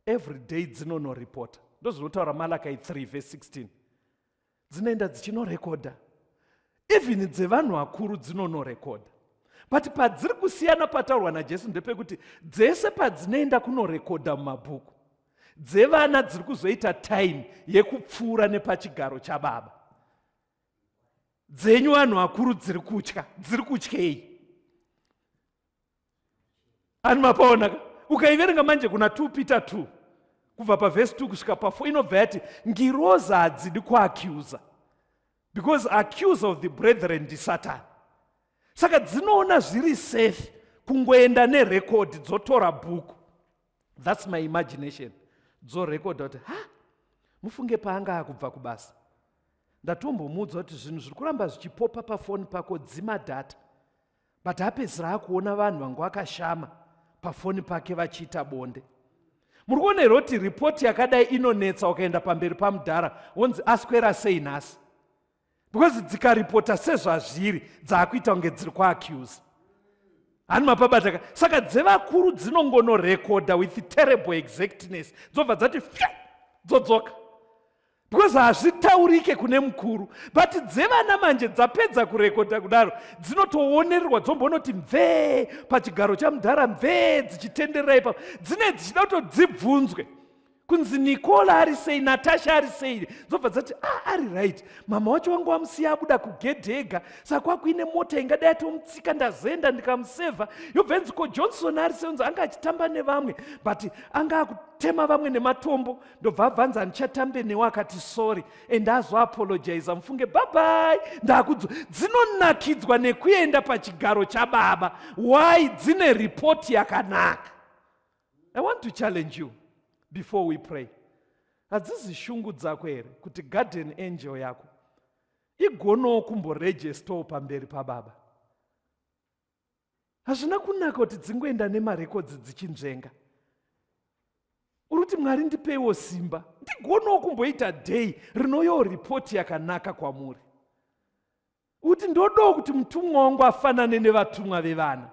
every day dzinonoripota. Ndozvinotaura Malachi 3 verse 16. Dzinoenda dzichinorekodha. Even dzevanhu vakuru dzinonorekodha, but padziri kusiyana pataurwa naJesu ndepekuti dzese padzinoenda kunorekodha mumabhuku, dzevana dziri kuzoita time yekupfuura nepachigaro chababa. Dzenyu vanhu vakuru dziri kutya. Dziri kutyei? Ani mapaona? Ukaiverenga manje kuna 2 Peter 2 kubva pavhesi 2 kusvika pa4, inobva yati ngirozi hadzidi kuaccusa, because accuser of the brethren ndisatan. Saka dzinoona zviri safe kungoenda nerekodhi, dzotora bhuku. That's my imagination. Dzorekodha kuti, "Ha, mufunge paanga akubva kubasa, ndatombomuudza kuti zvinhu zviri kuramba zvichipopa pafoni pako, dzima data, but apedzisira akuona vanhu vangu vakashama pafoni pake vachiita bonde." Muri kuona here kuti ripoti yakadai inonetsa ukaenda pamberi pamudhara wonzi, "Aswera sei nhasi?" Because dzikaripota sezvazviri, dzaakuita kunge dziri kuaccuse. Hani mapabataka? Saka dzevakuru dzinongonorekodha with terrible exactness, dzobva dzati fyu, dzodzoka, because hazvitaurike kune mukuru. But dzevana manje, dzapedza kurekodha kudaro, dzinotoonererwa, dzombonoti mvee pachigaro chamudhara, mvee, dzichitenderera ipapo. Dzine dzichida kutodzibvunzwe kunzi, "Nicola ari sei? Natasha ari sei?" Dzobva dzati, "Ah, ari right. Mama wacho wangu wamusiya abuda kugedhe ega, saka kwakuine mota ingadai atomutsika. Ndazoenda ndikamusevha." Yobva inzi, "Ko Johnson ari sei?" Unzi, "Anga achitamba nevamwe, but anga akutema vamwe nematombo. Ndobva abvanza, handichatambe newe, akati sorry and azoapologiza. Mufunge, bye bye." Ndakudzo dzinonakidzwa nekuenda pachigaro chababa. Why? Dzine ripoti yakanaka. I want to challenge you before we pray. Hadzizi shungu dzako here kuti guardian angel yako igonowo kumboregistawo pamberi pababa? Hazvina kunaka kuti dzingoenda nemarekodzi dzichinzvenga. Uri kuti, "Mwari, ndipeiwo simba ndigonowo kumboita day rinoyowo ripoti yakanaka kwamuri." Kuti ndodawo kuti mutumwa wangu afanane nevatumwa vevana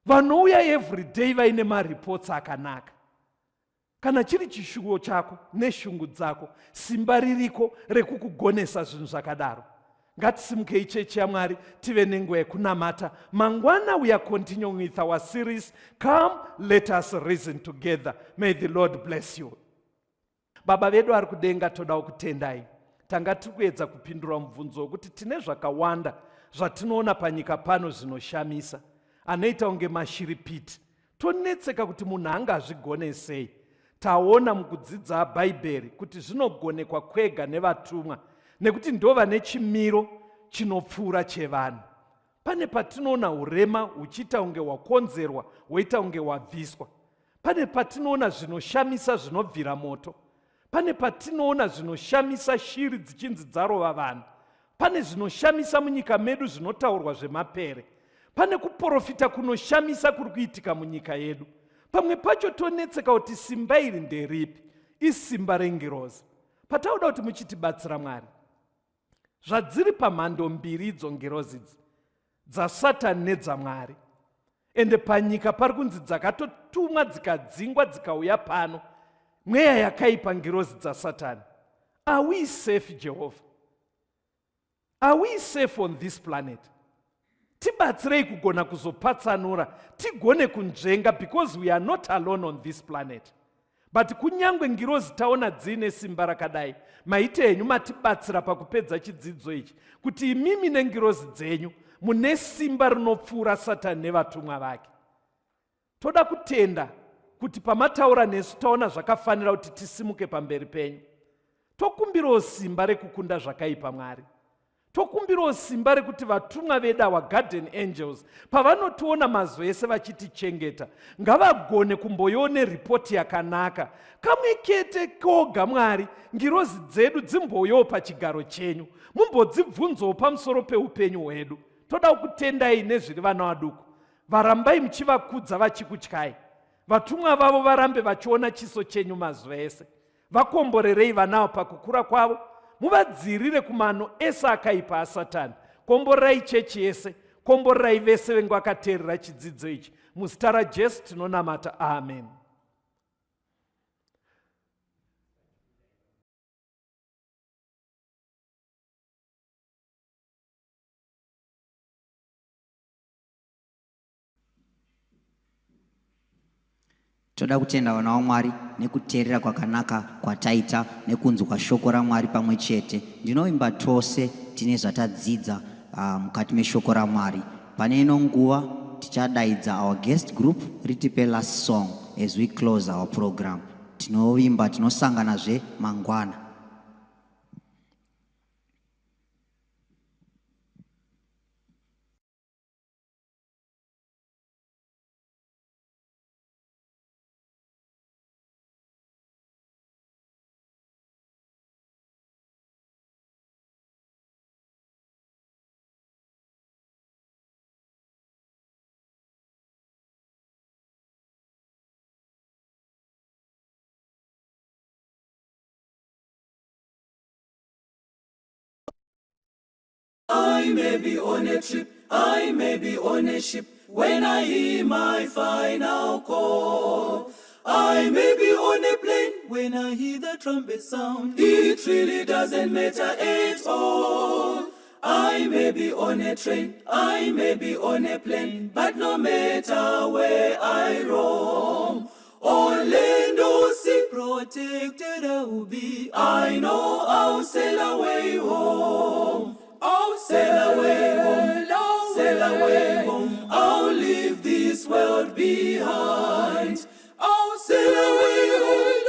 vanouya every day vaine mareports akanaka. Kana chiri chishuwo chako neshungu dzako, simba ririko rekukugonesa zvinhu zvakadaro. Ngatisimukei chechi yaMwari tive nenguva yekunamata. Mangwana we are continuing with our series Come Let Us Reason Together. May the Lord bless you. Baba vedu ari kudenga, toda kutendai. Tanga tiri kuedza kupindura mubvunzo wekuti tine zvakawanda zvatinoona panyika pano zvinoshamisa, anoita kunge mashiripiti. Tonetseka kuti munhu angazvigone sei. Taona mukudzidza Bhaibheri kuti zvinogonekwa kwega nevatumwa, nekuti ndo vane chimiro chinopfuura chevanhu. Pane patinoona urema huchiita kunge hwakonzerwa hwoita kunge hwabviswa. Pane patinoona zvinoshamisa zvinobvira moto. Pane patinoona zvinoshamisa shiri dzichinzi dzarova vanhu. Pane zvinoshamisa munyika medu zvinotaurwa zvemapere. Pane kuprofita kunoshamisa kuri kuitika munyika yedu. Pamwe pacho tonetseka kuti simba iri nderipi? Isimba rengirozi. Patauda kuti muchitibatsira Mwari, zvadziri pamhando mbiri idzo ngirozi idzi, dzaSatani nedzaMwari. Ende panyika pari kunzi dzakatotumwa dzikadzingwa dzikauya pano, mweya yakaipa, ngirozi dzaSatani. Are we safe, Jehovah? Are we safe on this planet? Tibatsirei kugona kuzopatsanura, tigone kunzvenga, because we are not alone on this planet. But kunyangwe ngirozi taona dziine simba rakadai, maite henyu matibatsira pakupedza chidzidzo ichi, kuti imimi nengirozi dzenyu mune simba rinopfuura Satani nevatumwa vake. Toda kutenda kuti pamataura nesu taona zvakafanira kuti tisimuke pamberi penyu. Tokumbirawo simba rekukunda zvakaipa, Mwari. Tokumbirawo simba rekuti vatumwa vedu, our guardian angels, pavanotiona mazuva ese vachitichengeta, ngavagone kumboione ripoti yakanaka kamwe kete koga. Mwari, ngirozi dzedu dzimboyowo pachigaro chenyu, mumbodzibvunzowo pamusoro peupenyu hwedu. Toda kukutendai nezviri vana vaduku, varambai muchivakudza vachikutyai. Vatumwa vavo varambe vachiona chiso chenyu mazuva ese. Vakomborerei vanawo pakukura kwavo, muvadzirire kumano ese akaipa aSatani. Komborerai chechi yese, komborerai vese venge vakateerera chidzidzo ichi. Muzita raJesu tinonamata, amen. Toda kutenda vana vaMwari nekuteerera kwakanaka kwataita nekunzwa shoko raMwari pamwe chete. Ndinovimba tose tine zvatadzidza mukati meshoko raMwari. Pane ino nguva tichadaidza our guest group ritipe last song as we close our program. Tinovimba tinosanganazve mangwana. I may be on a trip, I may be on a ship, when I hear my final call. I may be on a plane when I hear the trumpet sound. It really doesn't matter at all. I may be on a train, I may be on a plane, but no matter where I roam, on land or sea, protected I will be. I know I'll sail away home. I'll sail away home, sail away home. I'll leave this world behind. I'll sail away home,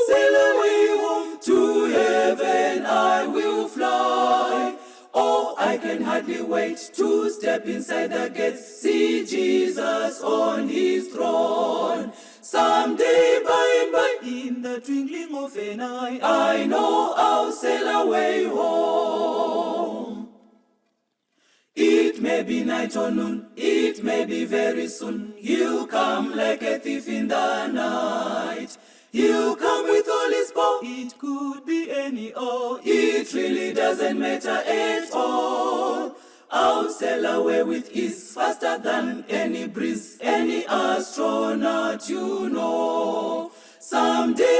sail away home. To heaven I will fly. Oh, I can hardly wait to step inside the gates, see Jesus on his throne. Someday by and by, in the twinkling of an eye, I know I'll sail away home. It may be night or noon, it may be very soon. He'll come like a thief in the night. He'll come with all his power. It could be any hour. It really doesn't matter at all. I'll sail away with ease, faster than any breeze, any astronaut you know. Someday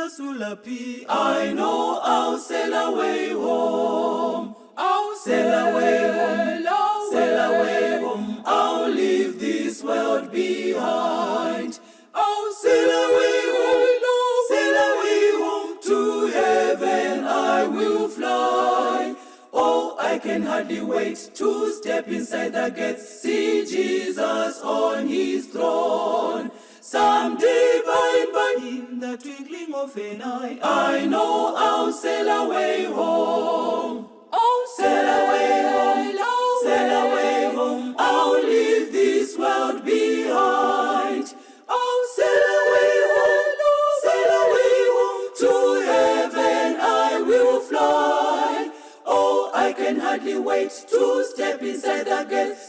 Jesus will appear. I know I'll sail away home. I'll sail away home. Sail away home. I'll leave this world behind. I'll sail away home. Sail away home to heaven. I will fly. Oh, I can hardly wait to step inside the gates, see Jesus on his throne. Someday by and by, in the twinkling of an eye, I know I'll sail away home. Oh, sail away home, sail away home. I'll leave this world behind. Oh, sail away home, sail away home to heaven I will fly. Oh, I can hardly wait to step inside the gates.